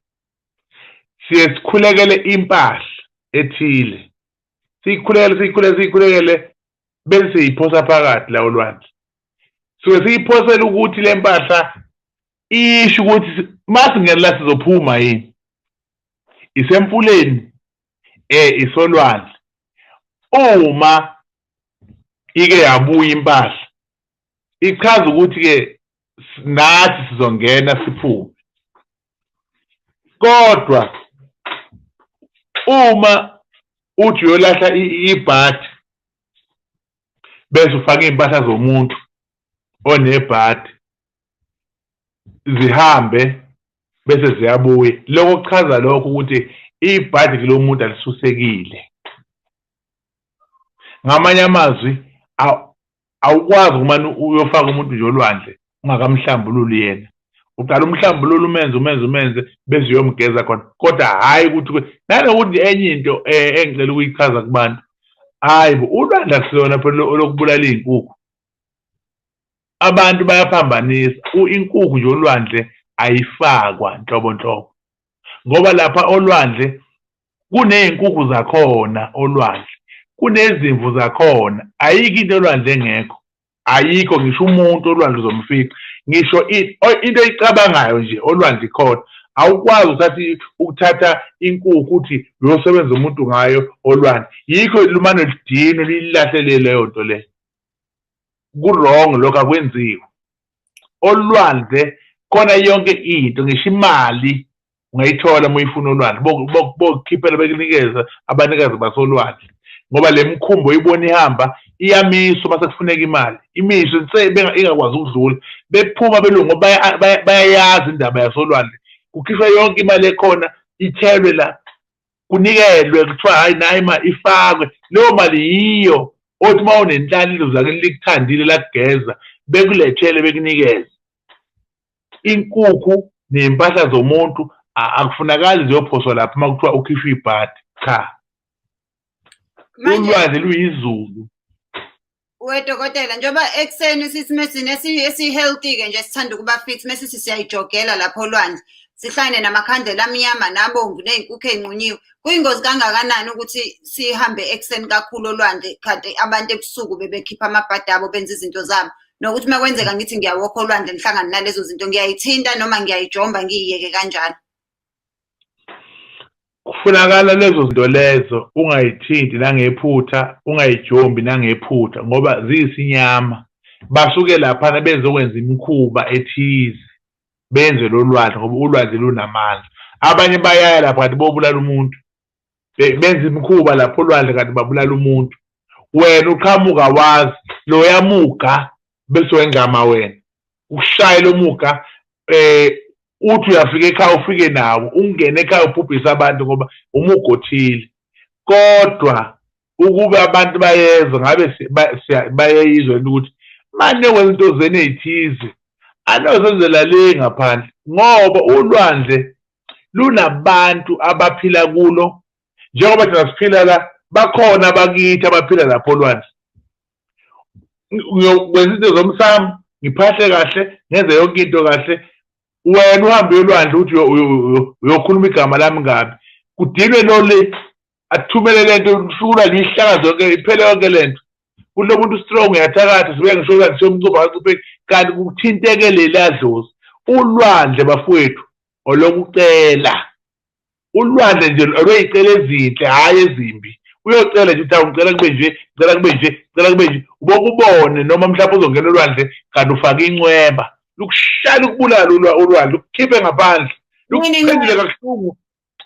siye sikhulekele impahla ethile, siyikhulekele siyikhulekele siyikhulekele bese siyiphosa phakathi la olwandle. Suke siyiphosela ukuthi le mpahla isho ukuthi masingena la sizophuma yini, isemfuleni isolwandle. Uma ike yabuya impahla ichaza ukuthi ke nathi sizongena siphume, kodwa uma uthi uyolahla ibhadi bese ufaka iy'mpahla zomuntu onebhadi zihambe bese ziyabuya, lokho kuchaza lokho ukuthi ibhadi kulo muntu alisusekile. Ngamanye amazwi awukwazi ukumane uyofaka umuntu nje olwandle ungakamhlambululi yena. Uqala umhlambulule umenze umenze umenze bese uyomgeza khona, kodwa hhayi ukuthi nanokuthi enye into engicela ukuyichaza kubantu, hhayi bo, ulwandle akusiyona phela olokubulala iy'nkukhu. Abantu bayaphambanisa, inkukhu nje olwandle ayifakwa nhlobo nhlobo, ngoba lapha olwandle kuney'nkukhu zakhona olwandle, kunezimvu zakhona, ayikho into olwandle engekho, ayikho ngisho umuntu olwandle uzomfica, ngisho into oyicabangayo nje olwandle ikhona. Awukwazi ukuthatha inkukhu uthi uyosebenza umuntu ngayo olwandle. Yikho lumane lidinwe lilahlele leyo nto leyo. Ku-wrong lokho, akwenziwe. Olwandle khona yonke into, ngisho imali ungayithola uma uyifuna olwandle, bokukhiphela bekunikeza abanikazi basolwandle, ngoba le mikhumbi oyibona ihamba iyamiswa uma sekufuneka imali, imiswe nse ingakwazi ukudlula, bephuma belungu ngoba bayayazi indaba yasolwandle, kukhishwa yonke imali ekhona ithelwe la, kunikelwe kuthiwa hhayi nayi imali ifakwe. Leyo mali yiyo othi uma unenhlanhla idlozi lakini likuthandile lakugeza, bekulethele bekunikeze. Inkukhu ney'mpahla zomuntu akufunakali ziyophoswa lapha uma kuthiwa ukhishwa ibhadi, cha. Ulwandle luyizulu. Wedokotela, njengoba ekuseni sithi mesine esi-healthy-ke nje sithanda ukuba fit, mesithi siyayijogela lapho olwandle, sihlangane namakhandlela amnyama nabomvu ney'nkukhu ey'nqunyiwe. Kuyingozi kangakanani ukuthi sihambe ekuseni kakhulu olwandle kanti abantu ebusuku bebekhipha amabhadi abo benza izinto zabo? Nokuthi uma kwenzeka ngithi ngiyawokha olwandle ngihlangane nalezo zinto, ngiyayithinta noma ngiyayijomba ngiyiyeke kanjalo? Kufunakala lezo zinto lezo ungayithinti nangephutha, ungayijombi nangephutha, ngoba ziyisinyama. Basuke laphana bezokwenza imikhuba ethize, benze lo lwandle ngoba ulwandle lunamandla. Abanye bayaya lapha kanti bobulala umuntu, benza imikhuba lapho olwandle kanti babulala umuntu. Wena uqhamuka wazi loya muga bese wengama wena, ukushaye lo muga, uthi uyafika ekhaya ufike nawo, ungene ekhaya ubhubhise abantu ngoba umuga othile. Kodwa ukube abantu bayezwa ngabe bayayizwa into ukuthi manje wenza into zenu ey'thize anozenzela le ngaphandle, ngoba ulwandle lunabantu abaphila kulo. Njengoba thina siphila la, bakhona abakithi abaphila lapho olwandle. Ngiyokwenza into zomsamo, ngiphahle kahle, ngenze yonke into kahle. Wena uhambe olwandle uthi uyokhuluma igama lami kabi, kudinwe lo le athumele lento, usukulwa liyihlakaze yonke, iphele yonke lento. Kulo muntu strong uyathakatha, sibuya ngisho kanti siyomcupha kacupheni, kanti kuthinteke leliya dlozi. Ulwandle bafowethu olokucela, ulwandle nje olweyicela ezinhle, hhayi ezimbi. Uyocela nje uthi ngicela kube nje, ngicela kube nje, ngicela kube nje, ubokubone noma mhlawumbe uzongena olwandle kanti ufake incweba, lukushaya lukubulala ulwandle, lukukhiphe ngaphandle, lukuphendule kabuhlungu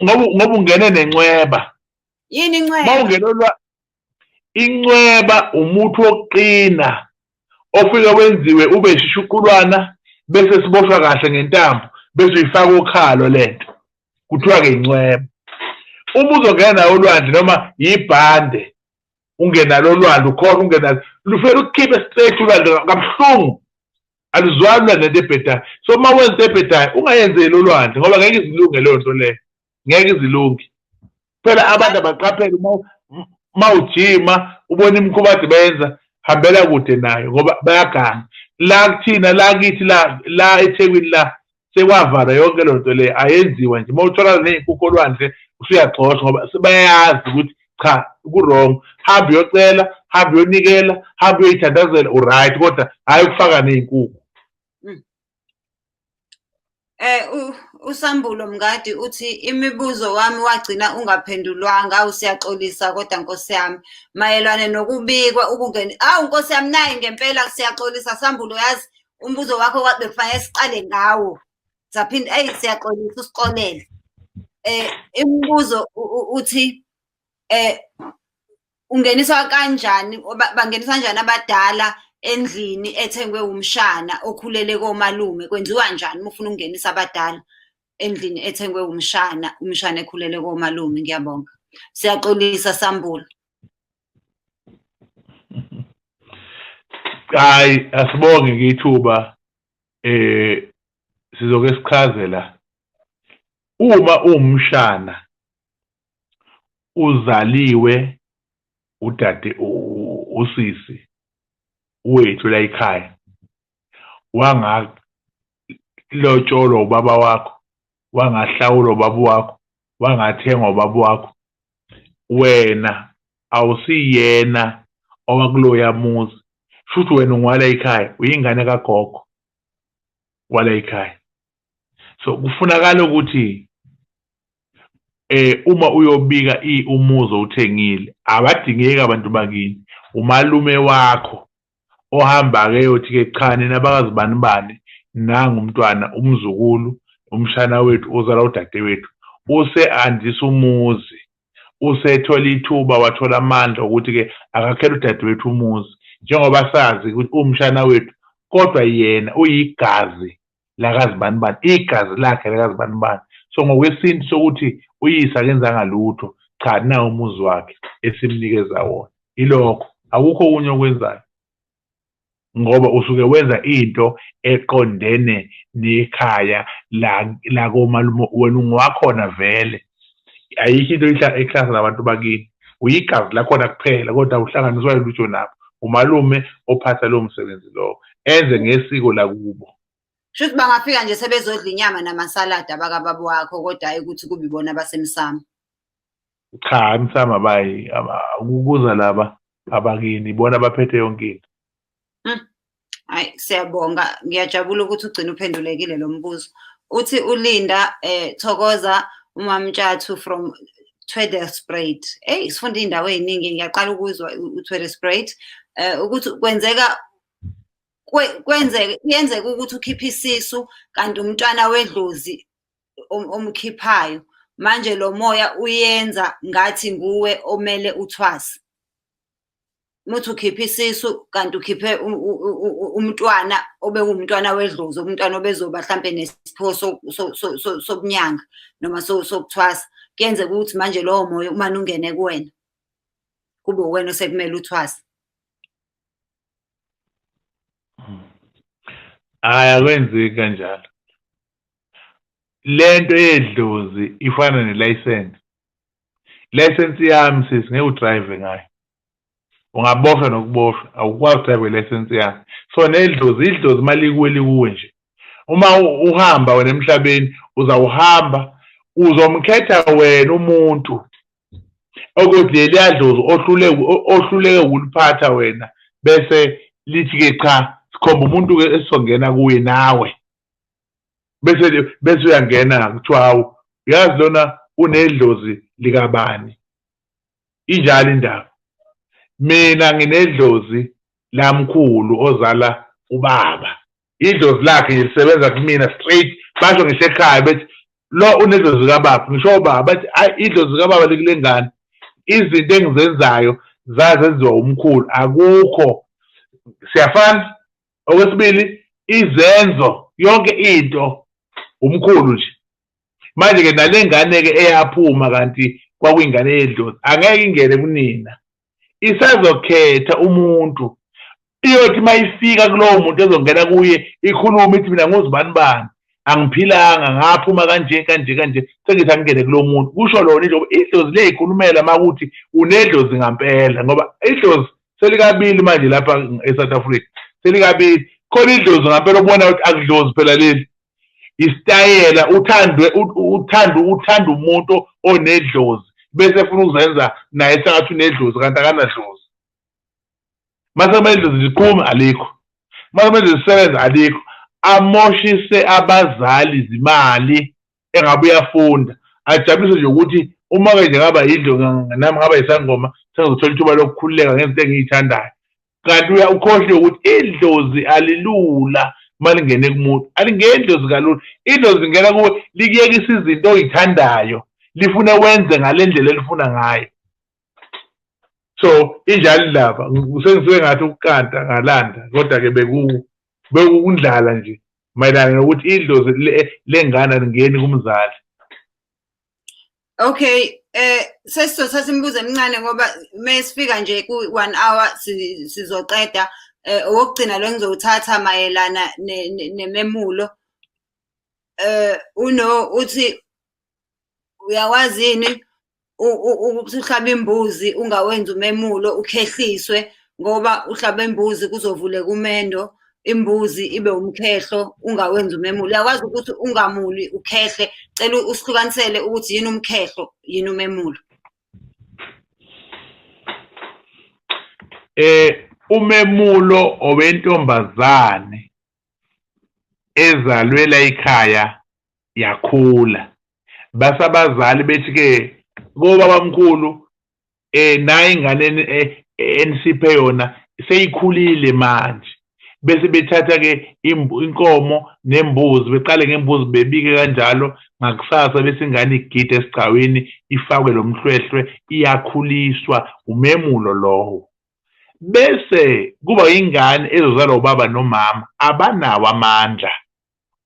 ngoba ungene nencweba. Yini incweba? Uma ungene incweba umuthi wokuqina ofike wenziwe ube isishuqulwana bese siboshwa kahle ngentambo bese uyifaka okhalo lento, kuthiwa ke incweba. Uma uzongena nayo olwandle noma yibhande ungenalo olwandle, ukhona ungenalo, lufike lukukhiphe straight ulwandle kabuhlungu, aluzwani lwa nento ebhedayo. So uma wenza into ebhedayo ungayenzeli olwandle ngoba ngeke izilunge leyo nto leyo, ngeke izilunge. Phela abantu abaqaphele, uma ujima ubona imikhuba kade beyenza, hambela kude nayo ngoba bayaganga. La kuthina, la kithi, la eThekwini la sekwavalwa yonke leyo nto leyo, ayenziwa nje. Uma utholakala ney'nkukhu olwandle usuyagxoshwa ngoba sebayazi ukuthi cha ku-wrong. Hamba uyocela, hamba uyonikela, hamba uyoyithandazela, u-right, kodwa hhayi ukufaka ney'nkukhu. USambulo Mngadi uthi imibuzo wami wagcina ungaphendulwanga. Awu, siyaxolisa kodwa Nkosi yami mayelana nokubikwa ukungena. Awu Nkosi yami, nayi ngempela siyaxolisa Sambulo, yazi umbuzo wakho bekufanele siqale ngawo. Saphinda, eyi siyaxolisa, usixolele. Imibuzo uthi ungeniswa kanjani, bangeniswa kanjani abadala endlini ethengwe umshana okhulele komalume? Kwenziwa njani uma ufuna ukungenisa abadala endlini ethengwe umshana, umshana ekhulele komalume? Ngiyabonga. Siyaxolisa Sambulo. Hayi, asibonge ngethuba, sizoke sichaze la. Uma uwumshana uzaliwe udade usisi wethu la ekhaya, wangalotsholwa ubaba wakho, wangahlawulwa ubaba wakho, wangathengwa ubaba wakho, wena awusiyena owakuloya muzi. Shuthi wena ungwala ekhaya, uyingane kagogo wala ekhaya. So kufunakala ukuthi uma uyobika umuzi owuthengile, abadingeki abantu bakini, umalume wakho ohamba-ke eyothi-ke cha nina bakazibani bani, nangu umntwana, umzukulu, umshana wethu ozala udadewethu, use-andisa umuzi, usethola ithuba, wathola amandla ukuthi-ke akakhele udadewethu umuzi, njengoba sazi ukuthi uwumshana wethu, kodwa yena uyigazi lakazibanibani, igazi lakhe lakazibanibani. So ngokwesintu sokuthi uyise akenzanga lutho, cha nawu umuzi wakhe esimnikeza wona. Yilokho, akukho okunye okwenzayo, ngoba usuke wenza into eqondene nekhaya lakomalume, wena ungowakhona vele. Ayikho into ehlangana nabantu bakini, uyigazi lakhona kuphela, kodwa awuhlanganiswa lutho nabo. Umalume ophatha lowo msebenzi lowo, enze ngesiko lakubo. Shuthi bangafika nje sebezodla inyama namasaladi abakababa wakho, kodwa hhayi ukuthi kube ibona abasemsamo. Cha, emsamo abayi, ukuza laba abakini, ibona abaphethe yonke into. Hayi, siyabonga, ngiyajabula ukuthi ugcine uphendulekile lo mbuzo. Uthi uLinda, Thokoza uMamtshathu from Tweedespruit. Hey, sifunda iy'ndawo ey'ningi, ngiyaqala ukuzwa uTweedespruit. Ukuthi kwenzeka kuyenzeka ukuthi ukhiphe isisu kanti umntwana wedlozi omkhiphayo. Manje lo moya uyenza ngathi nguwe omele uthwase. Muthi ukhiphe isisu kanti ukhiphe umntwana obekuwumntwana wedlozi, umntwana obezoba hlampe nesiphiwo sobunyanga noma sokuthwasa. Kuyenzeka ukuthi manje lowo moya umane ungene kuwena, kube uwena osekumele uthwase. Hhayi, akwenzeki kanjalo. Lento yedlozi ifana nelayisensi. Ilayisensi yami sisi ngeke udrayive ngayo, ungaboshwa nokuboshwa, awukwazi ukudrayiva ilayisensi yami. So nedlozi, idlozi uma likuwe likuwe nje. Uma uhamba wena emhlabeni, uzawuhamba uzomkhetha wena umuntu okuthi leliya dlozi ohluleke ukuliphatha wena, bese lithi-ke cha, sikhomba umuntu-ke esizongena kuye nawe, bese uyangena, kuthiwa hawu, yazi lona unedlozi likabani. Injalo indaba. Mina nginedlozi lamkhulu ozala ubaba, idlozi lakhe nje lisebenza kumina straight. Basho ngisho ekhaya bethi lo unedlozi likababa, ngisho obaba bathi hayi, idlozi likababa likule ngane. Izinto engizenzayo zazenziwa umkhulu, akukho siyafana. Okwesibili, izenzo, yonke into umkhulu nje. Manje-ke nale ngane-ke eyaphuma kanti kwakuyingane yedlozi, angeke ingene kunina, isazokhetha umuntu. Iyothi uma ifika kulowo muntu ezongena kuye, ikhulume ithi mina nguzibani bani, angiphilanga, ngaphuma kanje kanje kanje, sengithi angingene kulo muntu. Kusho lona idlozi, idlozi liyayikhulumela uma kuthi unedlozi ngampela, ngoba idlozi selikabili manje lapha e-South Africa, selikabili. Khona idlozi ngampela ubona ukuthi akudlozi phela leli, isitayela, uthandwe, uthanda, uthanda umuntu onedlozi, bese efuna ukuzenza naye sengathi unedlozi kanti akanadlozi. Mase kumele idlozi liqhume, alikho. Mase kumele lisebenze, alikho. Amoshise abazali izimali engabe uyafunda, ajabulise nje ukuthi uma-ke nje ngaba yidlo nami ngaba yisangoma, sengizothola ithuba lokukhululeka ngezinto engiyithandayo. Kanti ukhohlwe ukuthi idlozi alilula uma lingene kumuntu, alingeni idlozi kalula. Idlozi lingena kuwe likuyekisa izinto oyithandayo, lifune wenze ngale ndlela elifuna ngayo. So injalo indaba, sengisuke ngathi ukukanta ngalanda, kodwa-ke bekukundlala nje mayelana nokuthi idlozi lengane alingeni kumzali. Okay, sesizothatha imibuzo emincane ngoba mesifika nje ku 1 hour sizoqeda. Owokugcina lo ngizowuthatha mayelana nememulo. Uno uthi uyakwazi yini ukuthi uhlabe imbuzi ungawenzi umemulo, ukhehliswe, ngoba uhlabe imbuzi kuzovuleka umendo, imbuzi ibe umkhehlo, ungawenzi umemulo. Uyakwazi ukuthi ungamuli ukhehle? Cela usihlukanisele ukuthi yini umkhehlo, yini umemulo. Umemulo owentombazane ezalwe la ekhaya Yakhula. Base abazali bethi-ke kobabamkhulu nayi ingane enisiphe yona seyikhulile manje. Bese bethatha-ke inkomo nembuzi, beqale ngembuzi bebike kanjalo, ngakusasa bese ingane igida esigcawini, ifakwe lo mhlwehlwe, iyakhuliswa, umemulo lowo. Bese kuba ingane ezozalwa ubaba nomama abanawo amandla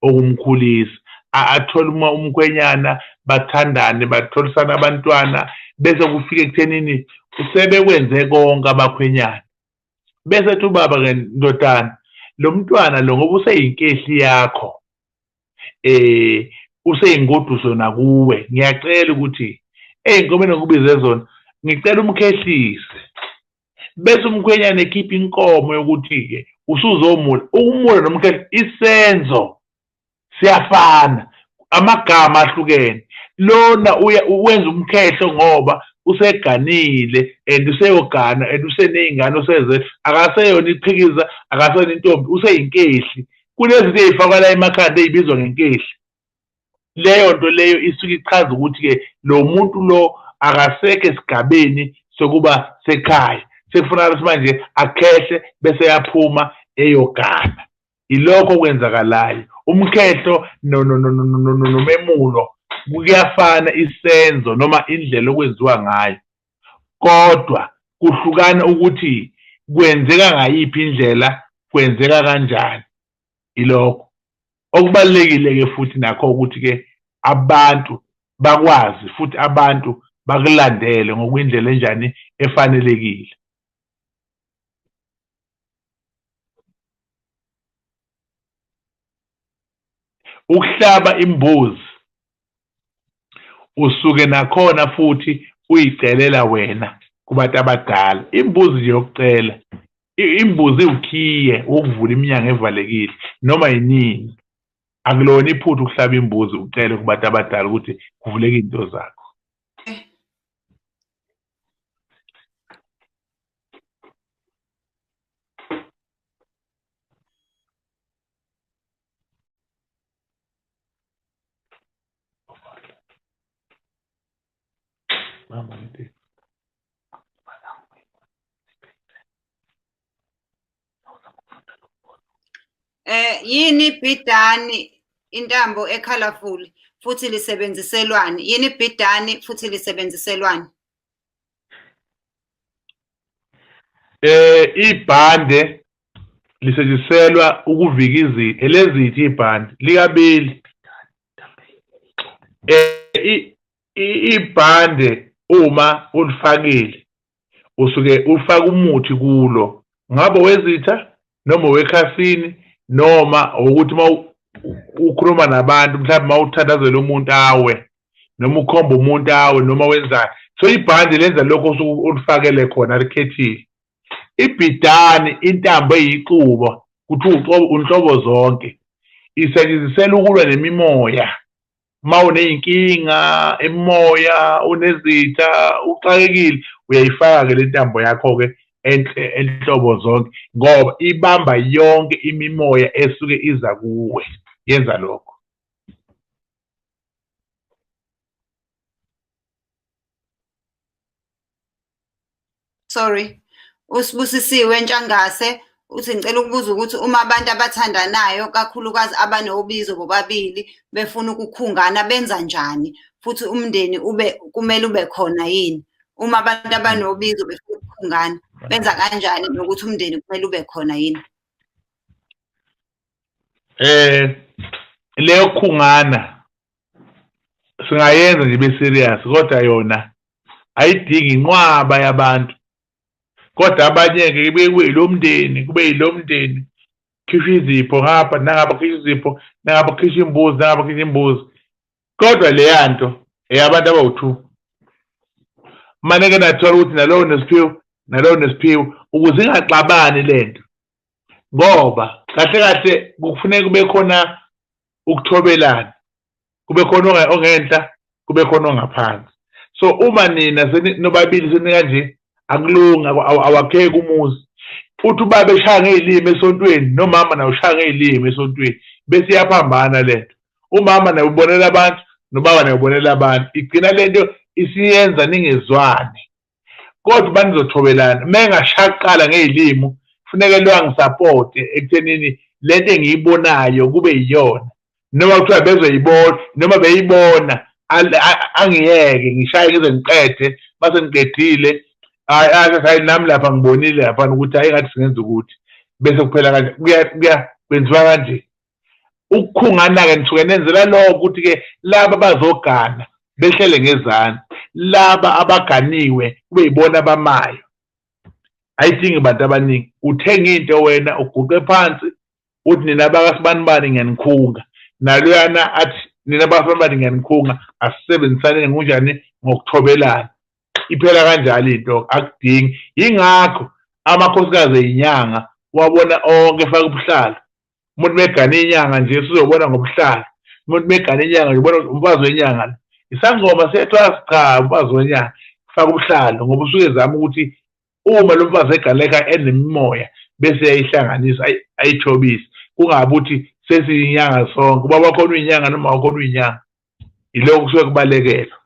okumkhulisa, athole umkhwenyana, bathandane, batholisane abantwana, bese kufika ekuthenini sebekwenze konke abakhwenyana. Bese ethi ubaba-ke, ndodana, lo mntwana lo ngoba useyinkehli yakho, useyingoduso nakuwe, ngiyacela ukuthi ey'nkomeni okubize zona ngicela umkhehlise. Bese umkhwenyana ekhipha inkomo yokuthi-ke usuzomula. Ukumula nomkhehlo isenzo siyafana, amagama ahlukene. Lona wenza umkhehlo ngoba useganile and useyogana and useney'ngane useze, akaseyona iqhikiza, akaseyona intombi, useyinkehli. Kunezinto ey'fakwa la emakhanda ey'bizwa ngenkehli. Leyo nto leyo isuke ichaza ukuthi-ke lo muntu lo akasekho esigabeni sokuba sekhaya, sekufunakala ukuthi manje akhehle bese eyaphuma eyogana. Ilokho okwenzakalayo. Umkhehlo nomemulo kuyafana isenzo noma indlela okwenziwa ngayo, kodwa kuhlukana ukuthi kwenzeka ngayiphi indlela, kwenzeka kanjani. Ilokho okubalulekile-ke futhi nakho ukuthi-ke abantu bakwazi futhi abantu bakulandele ngokwindlela enjani efanelekile. Ukuhlaba imbuzi usuke nakhona futhi uyicelela wena kubantu abadala. Imbuzi nje yokucela, imbuzi iwukhiye wokuvula iminyango evalekile noma yinini. Akulona iphutha ukuhlaba imbuzi ucele kubantu abadala ukuthi kuvuleke izinto zakho. Yini ibhidani intambo e-colourful futhi lisebenziselwani? Yini ibhidani futhi lisebenziselwani? Ibhande lisetshenziselwa ukuvika izitha, elezitha ibhande likabili. Ibhande uma ulifakile usuke ufaka umuthi kulo, ngabe owezitha noma owekhasini noma ukuthi uma ukhuluma nabantu, mhlawumbe uma uthandazela umuntu awe noma ukhomba umuntu awe noma wenzani. So ibhande lenza lokho osuke ulifakele khona, likhethile. Ibhidani intambo eyixubo, kuthiwa unhlobo zonke, isetshenziselwa ukulwa nemimoya. Uma uney'nkinga imimoya, unezitha, uxakekile, uyayifaka-ke le ntambo yakho-ke enhlobo zonke, ngoba ibamba yonke imimoya esuke iza kuwe, yenza lokho. Sorry. USibusisiwe Ntshangase uthi ngicela ukubuza ukuthi uma abantu abathandanayo kakhulukazi abanobizo bobabili befuna ukukhungana benza njani, futhi umndeni ube kumele ube khona yini? Uma abantu abanobizo befuna ukukhungana benza kanjani, nokuthi umndeni kumele ube khona yini? Leyo khungana singayenza nje ibe serious, kodwa yona ayidingi inqwaba yabantu. Kodwa abanye-ke kube kube yilo mndeni, kube yilo mndeni, khishwa izipho ngapha nangapha, khishwa izipho nangapha, khishwa imbuzi nangapha, khishwa imbuzi. Kodwa leya nto eyabantu abawu-two. Mane-ke nathola ukuthi nalowo nesiphiwo, nalowo nesiphiwo, ukuze ingaxabani le nto, ngoba kahle kahle kufuneka kube khona ukuthobelana, kube khona ongenhla, kube khona ongaphansi. So uma nina nobabili senikanje, akulungi, awakheki umuzi. Uthi ubaba eshaya ngey'limi esontweni, nomama naye ushaya ngey'limi esontweni, bese iyaphambana le nto. Umama naye ubonela abantu, nobaba naye ubonela abantu. Igcina lento isiyenza ningezwani. Kodwa uba nizothobelana, uma engashaqala ngey'limu, kufuneke lo angisapote ekuthenini lento engiyibonayo kube yiyona. Noma kuthiwa bezoyibona, noma beyibona, angiyeke ngishaye ngize ngiqede. Mase ngiqedile, hayi hayi nami lapha ngibonile lapha ukuthi hayi ngathi singenza ukuthi bese kuphela kanje. Kuya kwenziwa kanje. Ukukhungana-ke nisuke nenzela lokho ukuthi-ke laba bazogana behlele ngezansi, laba abaganiwe kube yibona abamayo. Ayidingi bantu abaningi. Uthenga into wena uguqe phansi uthi nina bakasibanibani ngiyanikhunga, naloyana athi nina bakasibanibani ngiyanikhunga, asisebenzisane ngokunjani, ngokuthobelana. Iphela kanjalo into, akudingi. Yingakho amakhosikazi eyinyanga wabona onke efaka ubuhlalo. Umuntu megane inyanga nje sizobona ngobuhlalo. Umuntu megane inyanga nje ubona umfazi wenyanga lo. Isangoma siyethwasa, cha, umfazi wenyanga faka ubuhlalo, ngoba usuke ezama ukuthi uma lo mfazi egaleka enemimoya bese eyayihlanganisa ayithobise, kungabi ukuthi sesiyinyanga sonke, ubaba wakhona uyinyanga noma wakhona uyinyanga. Yilokho kusuke kubalekelwa.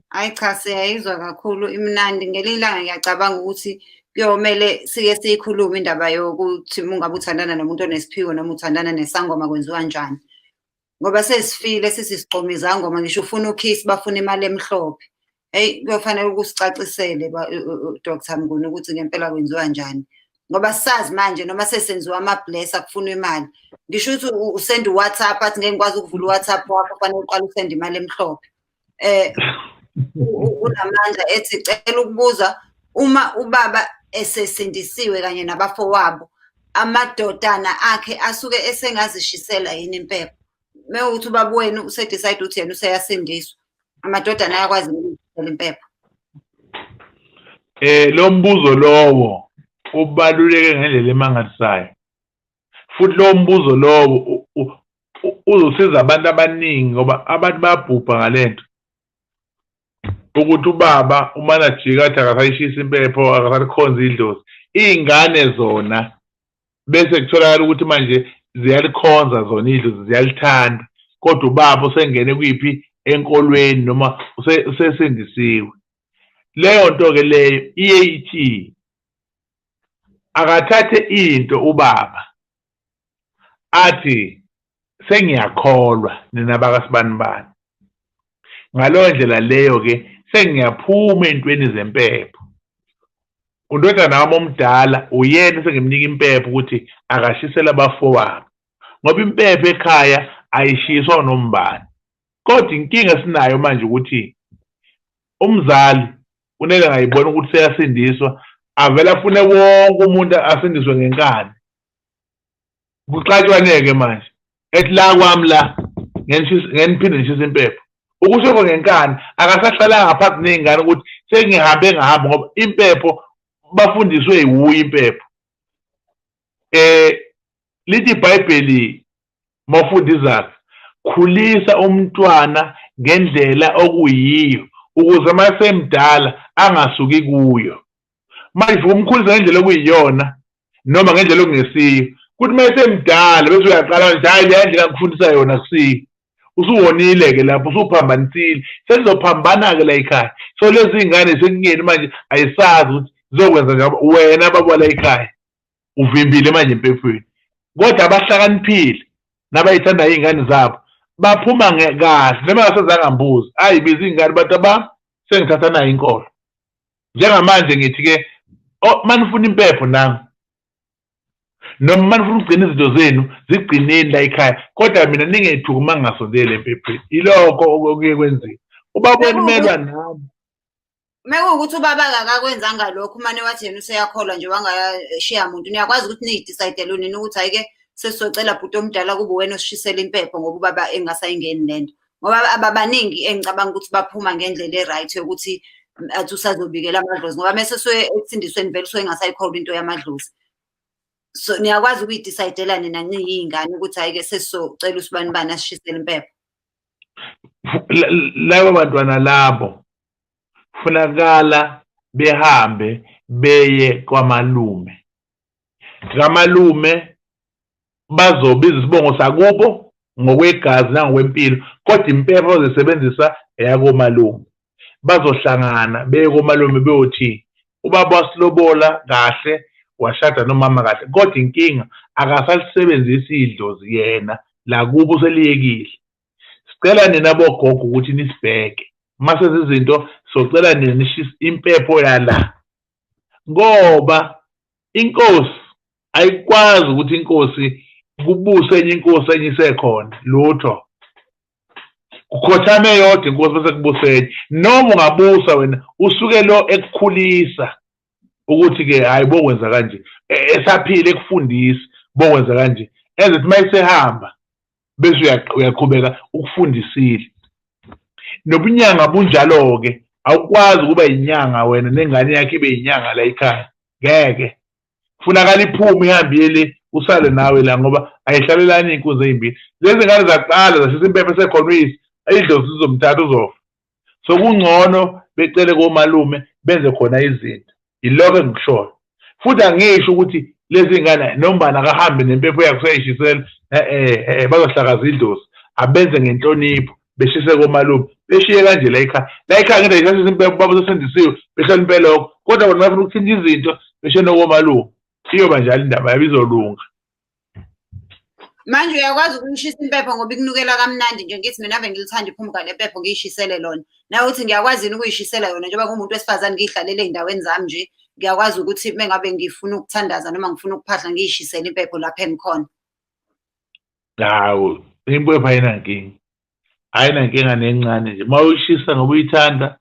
Hayi cha, siyayizwa kakhulu, imnandi. Ngelinye ilanga ngiyacabanga ukuthi kuyomele sike siyikhulume indaba yokuthi uma ungabe uthandana nomuntu onesiphiwo noma uthandana nesangoma kwenziwa kanjani. Ngoba sesifile sisisigqoma izangoma, ngisho ufuna ukhisi bafuna imali emhlophe. Eyi, kuyofanele ukusicacisele Dr Mnguni ukuthi ngempela kwenziwa kanjani. Ngoba sazi manje noma sesenziwa ama-blesser kufunwa imali. Ngisho ukuthi usenda u-WhatsApp, athi ngeke ngikwazi ukuvula u-WhatsApp wakho, kufanele uqale usende imali emhlophe. Unamandla ethi cela ukubuza, uma ubaba esesindisiwe kanye nabafowabo, amadodana akhe asuke esengazishisela yini impepho? Mewukuthi ubaba wenu use-decide ukuthi yena useyasindiswa, amadodana ayakwazi ukuzishisela impepho? Lo mbuzo lowo ubaluleke ngendlela emangalisayo. Futhi lowo mbuzo lowo uzosiza abantu abaningi, ngoba abantu bayabhubha ngalento. Ukuthi ubaba uma najika athi akasayishisa impepho, akasalikhonza idlozi, iy'ngane zona bese kutholakala ukuthi manje ziyalikhonza zona idlozi, ziyalithanda, kodwa ubaba usengene kwiphi enkolweni noma usesindisiwe. Leyo nto-ke leyo iye ithi akathathe into ubaba athi sengiyakholwa nina bakasibanibani. Ngaleyo ndlela leyo-ke sengiyaphuma ey'ntweni zempepho. Undodana wami omdala uyena esengimnika impepho ukuthi akashisele abafowabo, ngoba impepho ekhaya ayishiswa nombani. Kodwa inkinga esinayo manje ukuthi umzali unele ngayibona ukuthi seyasindiswa, avele afune wonke umuntu asindiswe ngenkani. Kuxatshwane-ke manje, ethi la kwami la ngeniphinde ngishise impepho. Ukusho ngenkani akasahlalanga ngaphansi ney'ngane ukuthi sengihambe ngahamba, ngoba impepho bafundiswe yiwuyo impepho. Lithi iBhayibheli mawufunda izaga, khulisa umntwana ngendlela okuyiyo ukuze uma semdala angasuki kuyo. Manje umkhulisa ngendlela okuyiyona noma ngendlela okungesiyo, kuthi uma esemdala bese uyaqala nje, hayi le ndlela ngikufundisa yona akusiyo. Usuwonile-ke lapho, usuphambanisile, senizophambana-ke la ekhaya. So lezi iy'ngane zisenkingeni manje, ayisazi ukuthi zizokwenza njani, wena baba la ekhaya uvimbile manje empephweni. Kodwa abahlakaniphile nabayithandayo iy'ngane zabo baphuma kahle, noma ngasezange ngibuze, ayi biza iy'ngane bathi abami sengithatha nayo inkolo. Njengamanje ngithi-ke, manifuna impepho nami, noma manifuna ukugcina izinto zenu zigcineni la ekhaya, kodwa mina ningethuki uma ngingasondeli empephweni. Yilokho okuye kwenziwe. Ubaba wenu umelwa nami. Mekuwukuthi ubaba akakwenzanga lokho, umane wathi yena useyakholwa nje wangashiya muntu, niyakwazi ukuthi niyi-decide-ele nini ukuthi hhayi-ke sesizocela bhuti omdala kube wena osishisela impepho ngoba ubaba engasayingeni lento. Ngoba ababaningi engicabanga ukuthi baphuma ngendlela e-right yokuthi athi usazobikela amadlozi, ngoba mese suke ekusindisweni vele usuke engasayikholwa into yamadlozi. So niyakwazi ukuyi-decide-ela nina niyiy'ngane ukuthi hhayi-ke sesizocela usibanibani asishisele impepho. Labo bantwana labo funakala behambe beye kwamalume. Kamalume Bazobiza isibongo sakubo ngokwegazi nangokwempilo, kodwa impepho bazoyisebenzisa eyakomalume. Bazohlangana beye komalume beyothi ubaba wasilobola kahle, washada nomama kahle, kodwa inkinga akasalisebenzisi idlozi yena lakubo useliyekile. Sicela nina bogogo ukuthi nisibheke uma senza izinto, socela nina nishise impepho yala, ngoba inkosi ayikwazi ukuthi inkosi kubuse enye inkosi enye isekhona, lutho. Kukhothame eyodwa inkosi bese kubusa enye. Noma ungabusa wena usuke lo ekukhulisa ukuthi-ke hhayi bokwenza kanje, esaphila ekufundisa bokwenza kanje, enze ukuthi uma esehamba bese uyaqhubeka ukufundisile. Nobunyanga bunjalo-ke, awukwazi ukuba yinyanga wena nengane yakhe ibe yinyanga la ekhaya, ngeke. Kufunakala iphume ihambe iye le, usale nawe la, ngoba ayihlalelani iy'nkunzi ey'mbili. Lezi ngane zaqala zashisa impepho esekhona uyise, idlozi lizomthatha uzofa. So kungcono becele komalume benze khona izinto. Yilokho engikushoyo. Futhi angisho ukuthi lezi ngane nombani akahambe nempepho yakhe useyishisela, bazohlakaza idlozi. Abenze ngenhlonipho, beshise komalume, beshiye kanje la ekhaya. La ekhaya ngeke ishise impepho, baba usesindisiwe, behloniphe lokho. Kodwa bona bafuna ukuthinta izinto, beshiye nokomalume. Iyoba njalo indaba yabo, izolunga. Manje uyakwazi ukuyishisa impepho ngoba ikunukela kamnandi nje, ngithi mina ave ngilithanda iphumuka lempepho, ngiyishisele lona. Nawe uthi ngiyakwazi yini ukuyishisela yona njengoba ngumuntu wesifazane ngiyihlalele ey'ndaweni zami nje, ngiyakwazi ukuthi uma ngabe ngifuna ukuthandaza noma ngifuna ukuphahla ngiyishisele impepho lapho engikhona. Hawu, impepho ayinankinga. Ayinankinga nencane nje. Uma uyishisa ngoba uyithanda,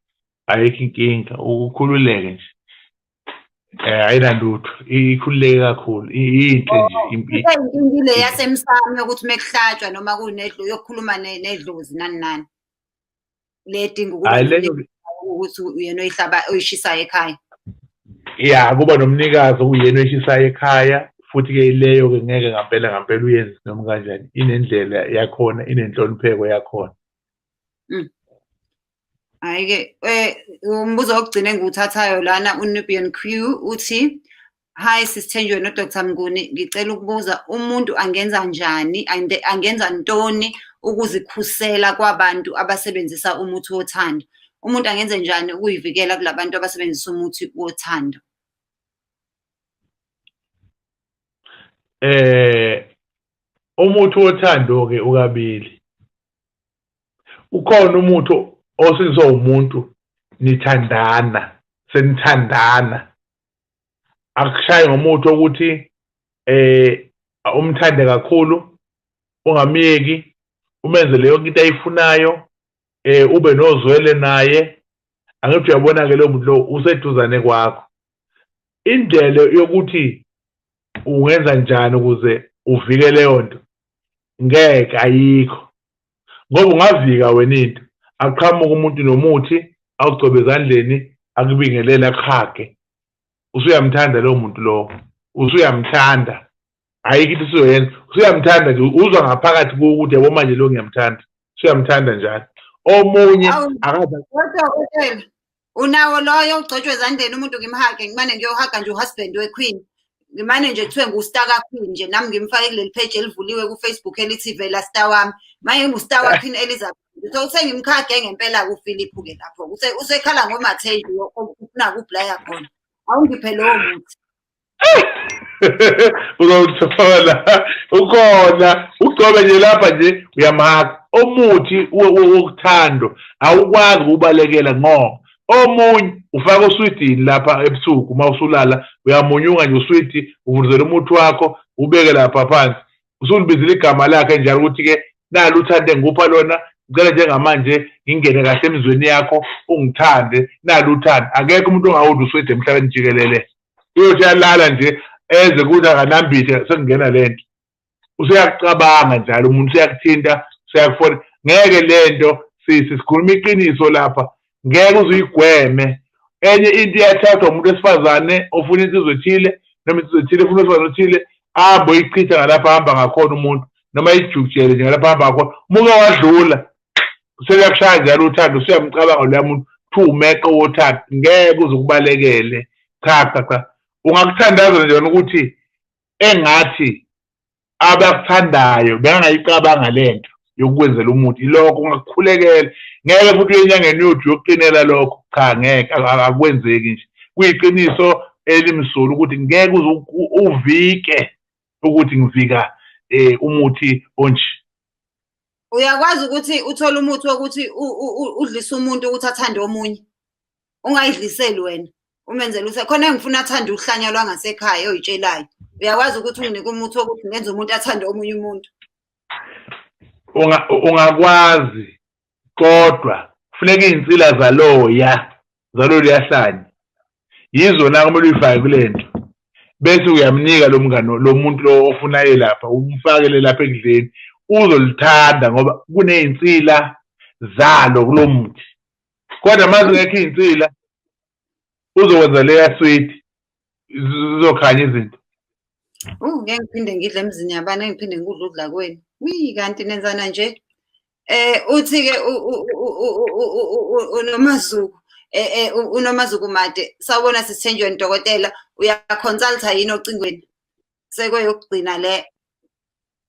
ayikho inkinga, ukhululeke nje. Ayinalutho, ikhululeke kakhulu, iyinhle nje. Inkinga ile yasemsamo yokuthi mekuhlatshwa noma kunedlo yokukhuluma nedlozi nani nani. Le edinga ukuthi uyena oyihlaba oyishisayo ekhaya. Ya, kuba nomnikazi okuyena oyishisayo ekhaya, futhi-ke leyo-ke ngeke ngampela ngampela uyenze noma kanjani, inendlela yakhona, inenhlonipheko yakhona. Hhayi-ke, umbuzo wokugcina engiwuthathayo lana uNubian Q uthi, hi Sis Thenjiwe no-Dr Mnguni, ngicela ukubuza umuntu angenza njani, angenza ntoni ukuzikhusela kwabantu abasebenzisa umuthi wothando? Umuntu angenze njani ukuyivikela kulabantu abasebenzisa umuthi wothando? Umuthi wothando-ke ukabili. Ukhona umuthi osizwa umuntu nithandana, senithandana. Akushaye ngomuthi wokuthi umthande kakhulu, ungamyeki, umenzele yonke into ayifunayo, ube nozwele naye. Angithi uyabona-ke lowo muntu lo useduzane kwakho. Indlela yokuthi ungenza njani ukuze uvike leyo nto, ngeke, ayikho. Ngoba ungavika wena into, aqhamuke umuntu nomuthi awugcobe ezandleni, akubingelele, akuhage. Usuyamthanda lowo muntu lowo, usuyamthanda. Ayikho into usuyoyenza, usuyamthanda nje, uzwa ngaphakathi kuwe ukuthi yabo manje lo ngiyamthanda, usuyamthanda njalo. Omunye akaze Kodwa unawo loyo ugcotshwe ezandleni umuntu ngimhage, ngimane ngiyohaga nje uhusband weQueen. Ngimane nje kuthiwe ngustar kaQueen nje, nami ngimfake kuleli page elivuliwe ku-Facebook elithi Vela Star wami. Manje ngustar kaQueen Elizabeth. So usengimkhage ngempela kuPhilip-ke lapho. Usekhala ngoMathenji ufuna kublaya khona. Awungiphe lowo muthi. Uzowuthola ukhona, ugcobe nje lapha nje uyamhaka. Umuthi wokuthando awukwazi ukubalekela, ngoba omunye ufaka uswidini lapha ebusuku uma usulala, uyamunyunga nje uswidi, uvunduzele umuthi wakho, ubeke lapha phansi, usulibizile igama lakhe njalo ukuthi-ke nalo uthande ngikupha lona, ngicela njengamanje ngingene kahle emizweni yakho, ungithande, nalo uthando. Akekho umuntu ongawudla uswidi emhlabeni jikelele. Uyothi uyalala nje eze kuthi akanambithe sekungena lento. Useyakucabanga njalo umuntu, useyakuthinta, useyakufona. Ngeke lento sisi sikhuluma iqiniso lapha, ngeke uze uyigweme. Enye into iyathathwa umuntu wesifazane ofuna insizwa ethile, noma insizwa ethile efuna wesifazane othile, ahambe oyichitha ngalapha ahamba ngakhona umuntu, noma ijukujele nje ngalapha ahamba ngakhona. Umuke wadlula, sekuyakushaya njalo uthando, usuyamcabanga loya muntu, kuthiwa umeqo wothando, ngeke uze ukubalekele. Cha cha cha, ungakuthandaza nje wena ukuthi engathi Abakuthandayo bengangayicabanga lento yokukwenzela umuthi, ilokho ungakukhulekela. Ngeke futhi uye enyangeni uyothi uyokuqinela lokho, cha, ngeke, akwenzeki nje. Kuyiqiniso elimsulwa ukuthi ngeke uze uvike ukuthi ngivika umuthi onje. Uyakwazi ukuthi uthole umuthi wokuthi udlise umuntu ukuthi athande omunye, ungayidliseli wena, umenzele ukuthi khona engifuna athande uhlanya lwangasekhaya oyitshelayo. Uyakwazi ukuthi unginike umuthi wokuthi ngenze umuntu athande omunye umuntu? Ungakwazi, kodwa kufuneka iy'nsila zaloya zaloluya hlanya yizona kumele uyifake kule nto, bese uyamnika lo mngani, lo muntu lo ofuna aye lapha, umfakele lapha ekudleni, uzolithanda ngoba kuney'nsila zalo kulo muthi. Kodwa uma zingekho iy'nsila, uzokwenza leya sweet, zizokhanya izinto. Ngeke ngiphinde ngidle emzini yabani, ngeke ngiphinde ngikudle ukudla kwenu. Wi, kanti nenzana nje. Uthi-ke uNomazuku, uNomazuku Made, sawubona sisithenjiwe dokotela, uyaconsulta yini ocingweni? Sekweyokugcina le.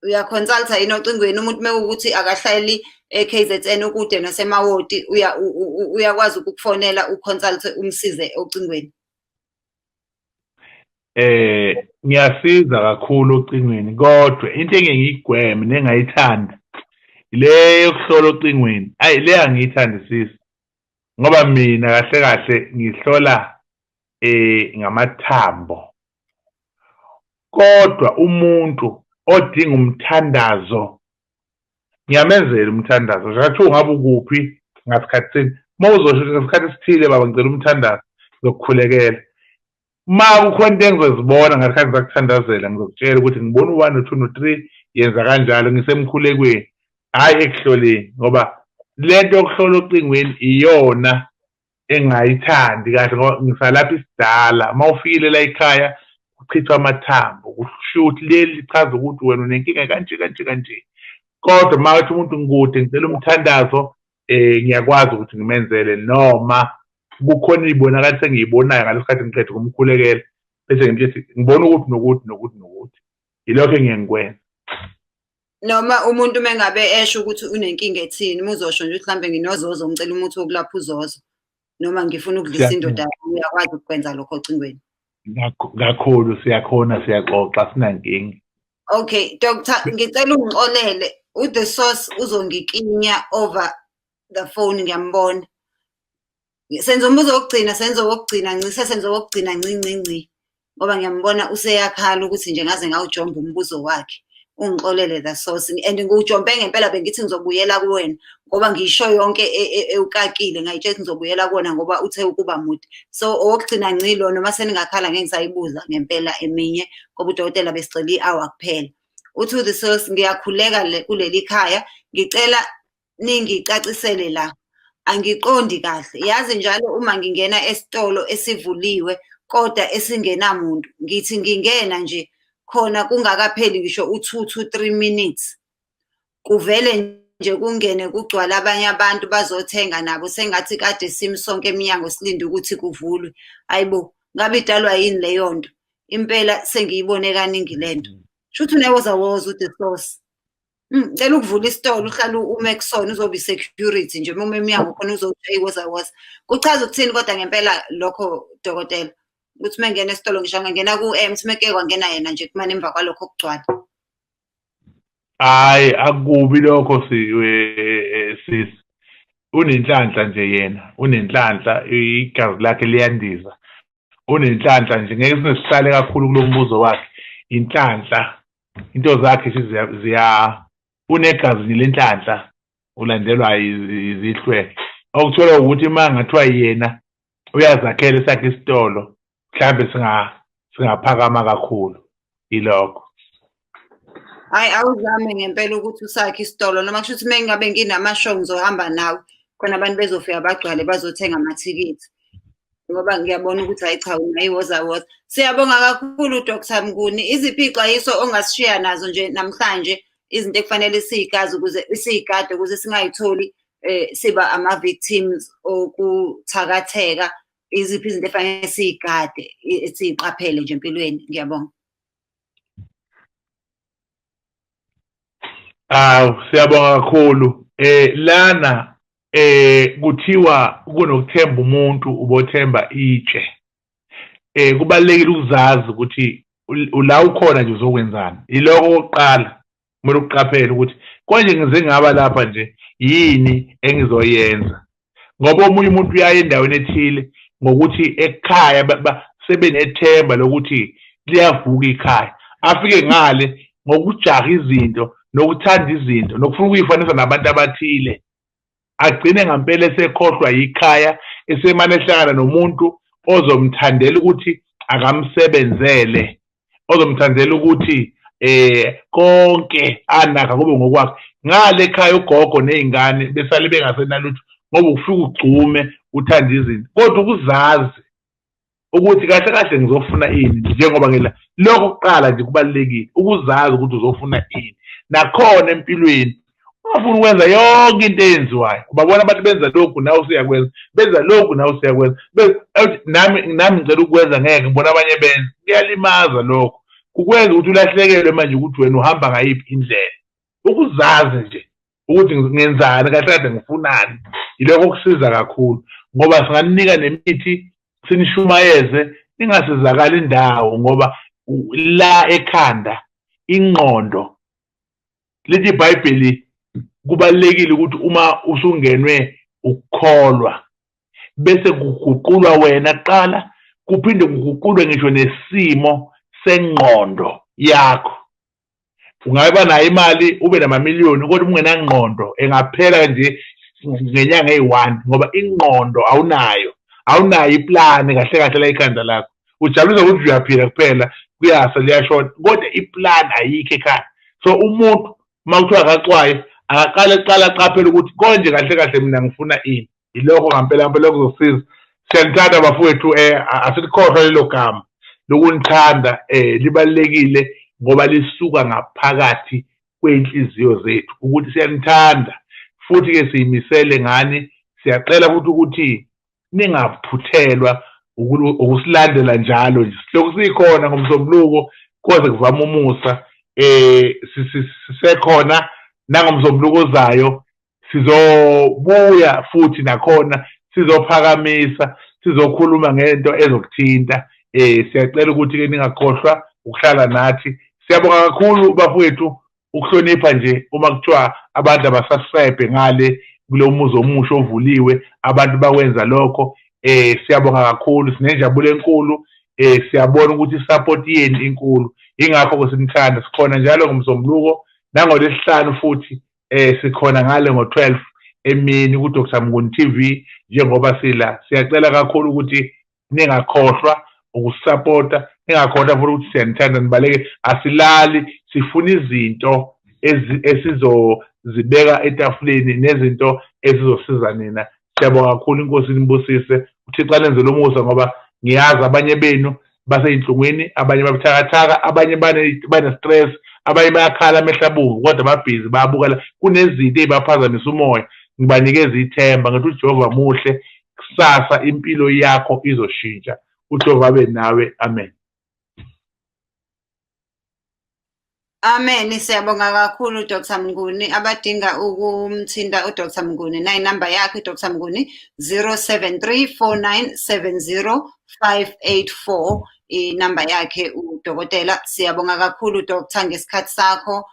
Uyaconsulta yini ocingweni umuntu mekuwukuthi akahlali e-KZN, ukude nasemawoti, uyakwazi ukukufonela uconsulte umsize ocingweni? Ngiyasiza kakhulu ocingweni, kodwa into engeke ngiyigweme nengayithanda le yokuhlola ocingweni, ayi, le angiyithandisisi, ngoba mina kahle kahle ngihlola ngamathambo. Kodwa umuntu odinga umthandazo, ngiyamenzela umthandazo. Nje ungabe ukuphi ngasikhathi sini, uma uzosho ngesikhathi esithile, "Baba, ngicela umthandazo," ngizokukhulekela. Uma kukhona into engizozibona ngasikhathi ngisakuthandazela, ngizokutshela ukuthi ngibona u-one, no-two, no-three, yenza kanjalo ngisemkhulekweni, hhayi ekuhloleni, ngoba le nto yokuhlola ocingweni iyona engayithandi kahle, ngoba ngisalapha isidala. Uma ufikile la ekhaya, kuchithwa amathambo, kusho ukuthi leli lichaza ukuthi wena unenkinga kanje kanje kanje. Kodwa uma uthi umuntu, "Ngikude, ngicela umthandazo," ngiyakwazi ukuthi ngimenzele, noma kukhona iy'bonakaliso engiyibonayo ngaleso sikhathi ngiqeda ukumkhulekela, bese ngimtshela ukuthi ngibona ukuthi nokuthi nokuthi nokuthi. Yilokho engiye ngikwenza. Noma umuntu mengabe esho ukuthi unenkinga ethini, uma uzosho nje ukuthi mhlambe nginozozo, ngicela umuthi wokulapha uzozo, noma ngifuna ukudlisa indoda yami, uyakwazi ukukwenza lokho ocingweni? Kakhulu, siyakhona, siyaxoxa, sinankinga. Okay, doctor, ngicela ungixolele, u-The Source uzongikinya over the phone, ngiyambona. Senza umbuzo wokugcina, senza owokugcina, ncise senza owokugcina, nci nci nci. Ngoba ngiyambona useyakhala ukuthi nje ngaze ngawujomba umbuzo wakhe. Ungixolele, The Source, and ngiwujombe ngempela, bengithi ngizobuyela kuwena ngoba ngisho yonke ewukakile, ngayitshela ukuthi ngizobuyela kuwona ngoba uthe ukuba mude. So owokugcina nci lo, noma seningakhala ngeke ngisayibuza ngempela eminye ngoba udokotela besicela i-hour kuphela. Uthi u-The Source, "Ngiyakhuleka kuleli khaya, ngicela ningicacisele la. Angiqondi kahle. Yazi njalo uma ngingena esitolo esivuliwe kodwa esingenamuntu, ngithi ngingena nje khona kungakapheli ngisho u-2 to 3 minutes, kuvele nje kungene kugcwale abanye abantu bazothenga nabo, sengathi kade simi sonke eminyango silinde ukuthi kuvulwe. Hayibo, ngabe idalwa yini leyo nto? Impela sengiyibone kaningi lento." Shuthi unewozawoza u-The Source. Ngicela ukuvula isitolo uhlale ume kusona, uzoba i-security nje uma ume emnyango khona uzothi hey, woza woza. Kuchaza ukuthini kodwa ngempela lokho, dokotela? Ukuthi uma ngena esitolo, ngisho angangena ku-M, ukuthi meke kwangena yena nje kumane emva kwalokho kugcwala. Hhayi, akubi lokho, sis. Unenhlanhla nje yena, unenhlanhla, igazi lakhe liyandiza. Unenhlanhla nje, ngeke size sihlale kakhulu kulo mbuzo wakhe. Inhlanhla, into zakhe nje ziya unegazi nje lenhlanhla, ulandelwa izihlwele. Okuthola ukuthi uma ngathiwa yena uyazakhela esakhe isitolo, mhlambe singaphakama kakhulu, ilokho. Hhayi, awuzame ngempela ukuthi usakhe isitolo, noma kusho ukuthi uma ngabe nginama-show ngizohamba nawe khona, abantu bezofika bagcwale bazothenga amathikithi, ngoba ngiyabona ukuthi hhayi cha, unayiwozawoza. Siyabonga kakhulu, Dr Mnguni. Iziphi iy'xwayiso ongasishiya nazo nje namhlanje, izinto ekufanele siy'gazi ukuze siy'gade ukuze singay'tholi siba ama-victims okuthakatheka? Iziphi izinto efanele siy'gade, siyiqaphele nje empilweni? Ngiyabonga. Awu, siyabonga kakhulu. Lana kuthiwa kunokuthemba umuntu ubothemba itshe. Kubalulekile ukuzazi ukuthi la ukhona nje uzokwenzani. Yiloko okokuqala kumele ukuqaphele ukuthi konje ngize ngaba lapha nje yini engizoyenza. Ngoba omunye umuntu uyaya endaweni ethile ngokuthi ekhaya sebenethemba lokuthi liyavuka ikhaya. Afike ngale ngokujaha izinto nokuthanda izinto nokufuna ukuyifanisa nabantu abathile, agcine ngampela esekhohlwa yikhaya, esemane ehlangana nomuntu ozomthandela ukuthi akamsebenzele, ozomthandela ukuthi konke anakho kube ngokwakhe. Ngale ekhaya ugogo nezingane besale bengasenalutho ngoba ufika ugcume uthanda izinto, kodwa ukuzazi ukuthi kahle kahle ngizofuna ini njengoba ngila. Lokho kuqala nje kubalulekile ukuzazi ukuthi uzofuna ini. Nakhona empilweni ungafuni ukwenza yonke into eyenziwayo, ubabona abantu benza lokhu nawe usuyakwenza, benza lokhu nawe usuyakwenza, nami ngicela ukwenza, ngeke ngibona abanye benza. Kuyalimaza lokho, kukwenza ukuthi ulahlekelwe manje ukuthi wena uhamba ngayiphi indlela. Ukuzazi nje ukuthi ngenzani kahle kahle ngifunani, yilokho kusiza kakhulu, ngoba singaninika nemithi sinishumayeze ningasizakali indawo, ngoba la ekhanda ingqondo lithi iBhayibheli kubalulekile ukuthi uma usungenwe ukukholwa bese kuguqulwa wena kuqala, kuphinde kuguqulwe ngisho nesimo sengqondo yakho. Ungaba nayo imali ube namamiliyoni kodwa ungenangqondo engaphela nje ngenyanga eyi-1, ngoba ingqondo awunayo, awunayo iplani kahle kahle la ikhanda lakho. Ujabulisa ukuthi uyaphila kuphela, kuyasa liyashona, kodwa iplani ayikho ekhaya. So umuntu uma kuthiwa akaxwaye, akaqale kuqala aqaphele ukuthi konje kahle kahle mina ngifuna ini. Yilokho ngampela ngempela kuzosiza. Siyanithanda bafowethu, asilikhohlwa lelo gama lokunithanda, libalulekile ngoba lisuka ngaphakathi kwey'nhliziyo zethu ukuthi siyanithanda, futhi-ke siyimisele ngani. Siyacela futhi ukuthi ningaphuthelwa ukusilandela njalo nje, silokhu sikhona ngoMsombuluko koze kuvame umusa, sisekhona nangoMsombuluko ozayo sizobuya futhi nakhona sizophakamisa, sizokhuluma ngento ezokuthinta. Siyacela ukuthi-ke ningakhohlwa ukuhlala nathi. Siyabonga kakhulu bafowethu ukuhlonipha nje uma kuthiwa abantu abasubscribe ngale kulo muzi omusha ovuliwe, abantu bakwenza lokho. Siyabonga kakhulu, sinenjabulo enkulu, siyabona ukuthi isupport yenu inkulu, ingakho-ke sinithanda. Sikhona njalo ngoMsombuluko nangolwesihlanu futhi, sikhona ngale ngo-12 emini ku-Dr Mnguni TV njengoba sila. Siyacela kakhulu ukuthi ningakhohlwa ukusupporta, ningakhohlwa futhi ukuthi siyanithanda, nibaleke. Asilali, sifuna izinto esizozibeka etafuleni nezinto ezizosiza nina. Siyabonga kakhulu, inkosi inibusise, uThixo anenzele umusa, ngoba ngiyazi abanye benu baseyinhlungwini, abanye babuthakathaka, abanye bane-stress, abanye bayakhala amehlo abomvu, kodwa babhizi bayabukela, kunezinto ey'baphazamisa umoya. Ngibanikeza ithemba ngithi uJehova muhle, kusasa impilo yakho izoshintsha. uJehova abe nawe, amen. Amen. Siyabonga kakhulu Dr Mnguni. Abadinga ukumthinta uDr Mnguni, nayi inamba yakhe uDr Mnguni 0734970584, inamba yakhe udokotela. Siyabonga kakhulu Dr ngesikhathi sakho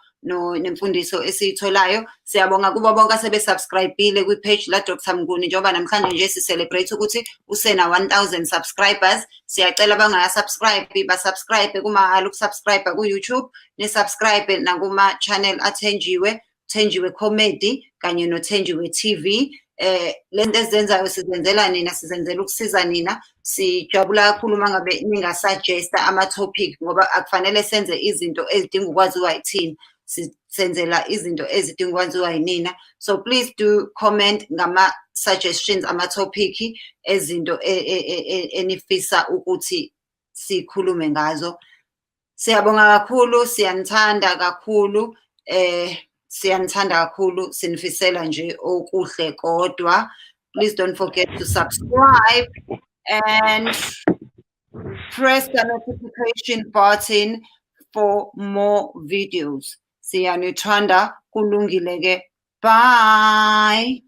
nemfundiso esiyitholayo. Siyabonga kubo bonke asebesubscribe-ile kwi-page la Dr Mnguni, njengoba namhlanje nje si-celebrate ukuthi usena 1000 subscribers. Siyacela abangaya-subscribe basubscribe, kumahhala ukusubscribe ku-YouTube, ni-subscribe nakuma-channel aThenjiwe, Thenjiwe Comedy kanye noThenjiwe TV. Lento esizenzayo sizenzela nina, sizenzela ukusiza nina. Sijabula kakhulu uma ngabe ningasuggesta ama-topic, ngoba akufanele senze izinto ezidinga ukwaziwa yithina, senzela izinto ezidinga ukwaziwa yinina. So please do comment ngama-suggestions, ama-topic ezinto enifisa ukuthi sikhulume ngazo. Siyabonga kakhulu, siyanithanda kakhulu, siyanithanda kakhulu, sinifisela nje okuhle kodwa. Please don't forget to subscribe and press the notification button for more videos. Siyanithanda, kulungile-ke. Bye.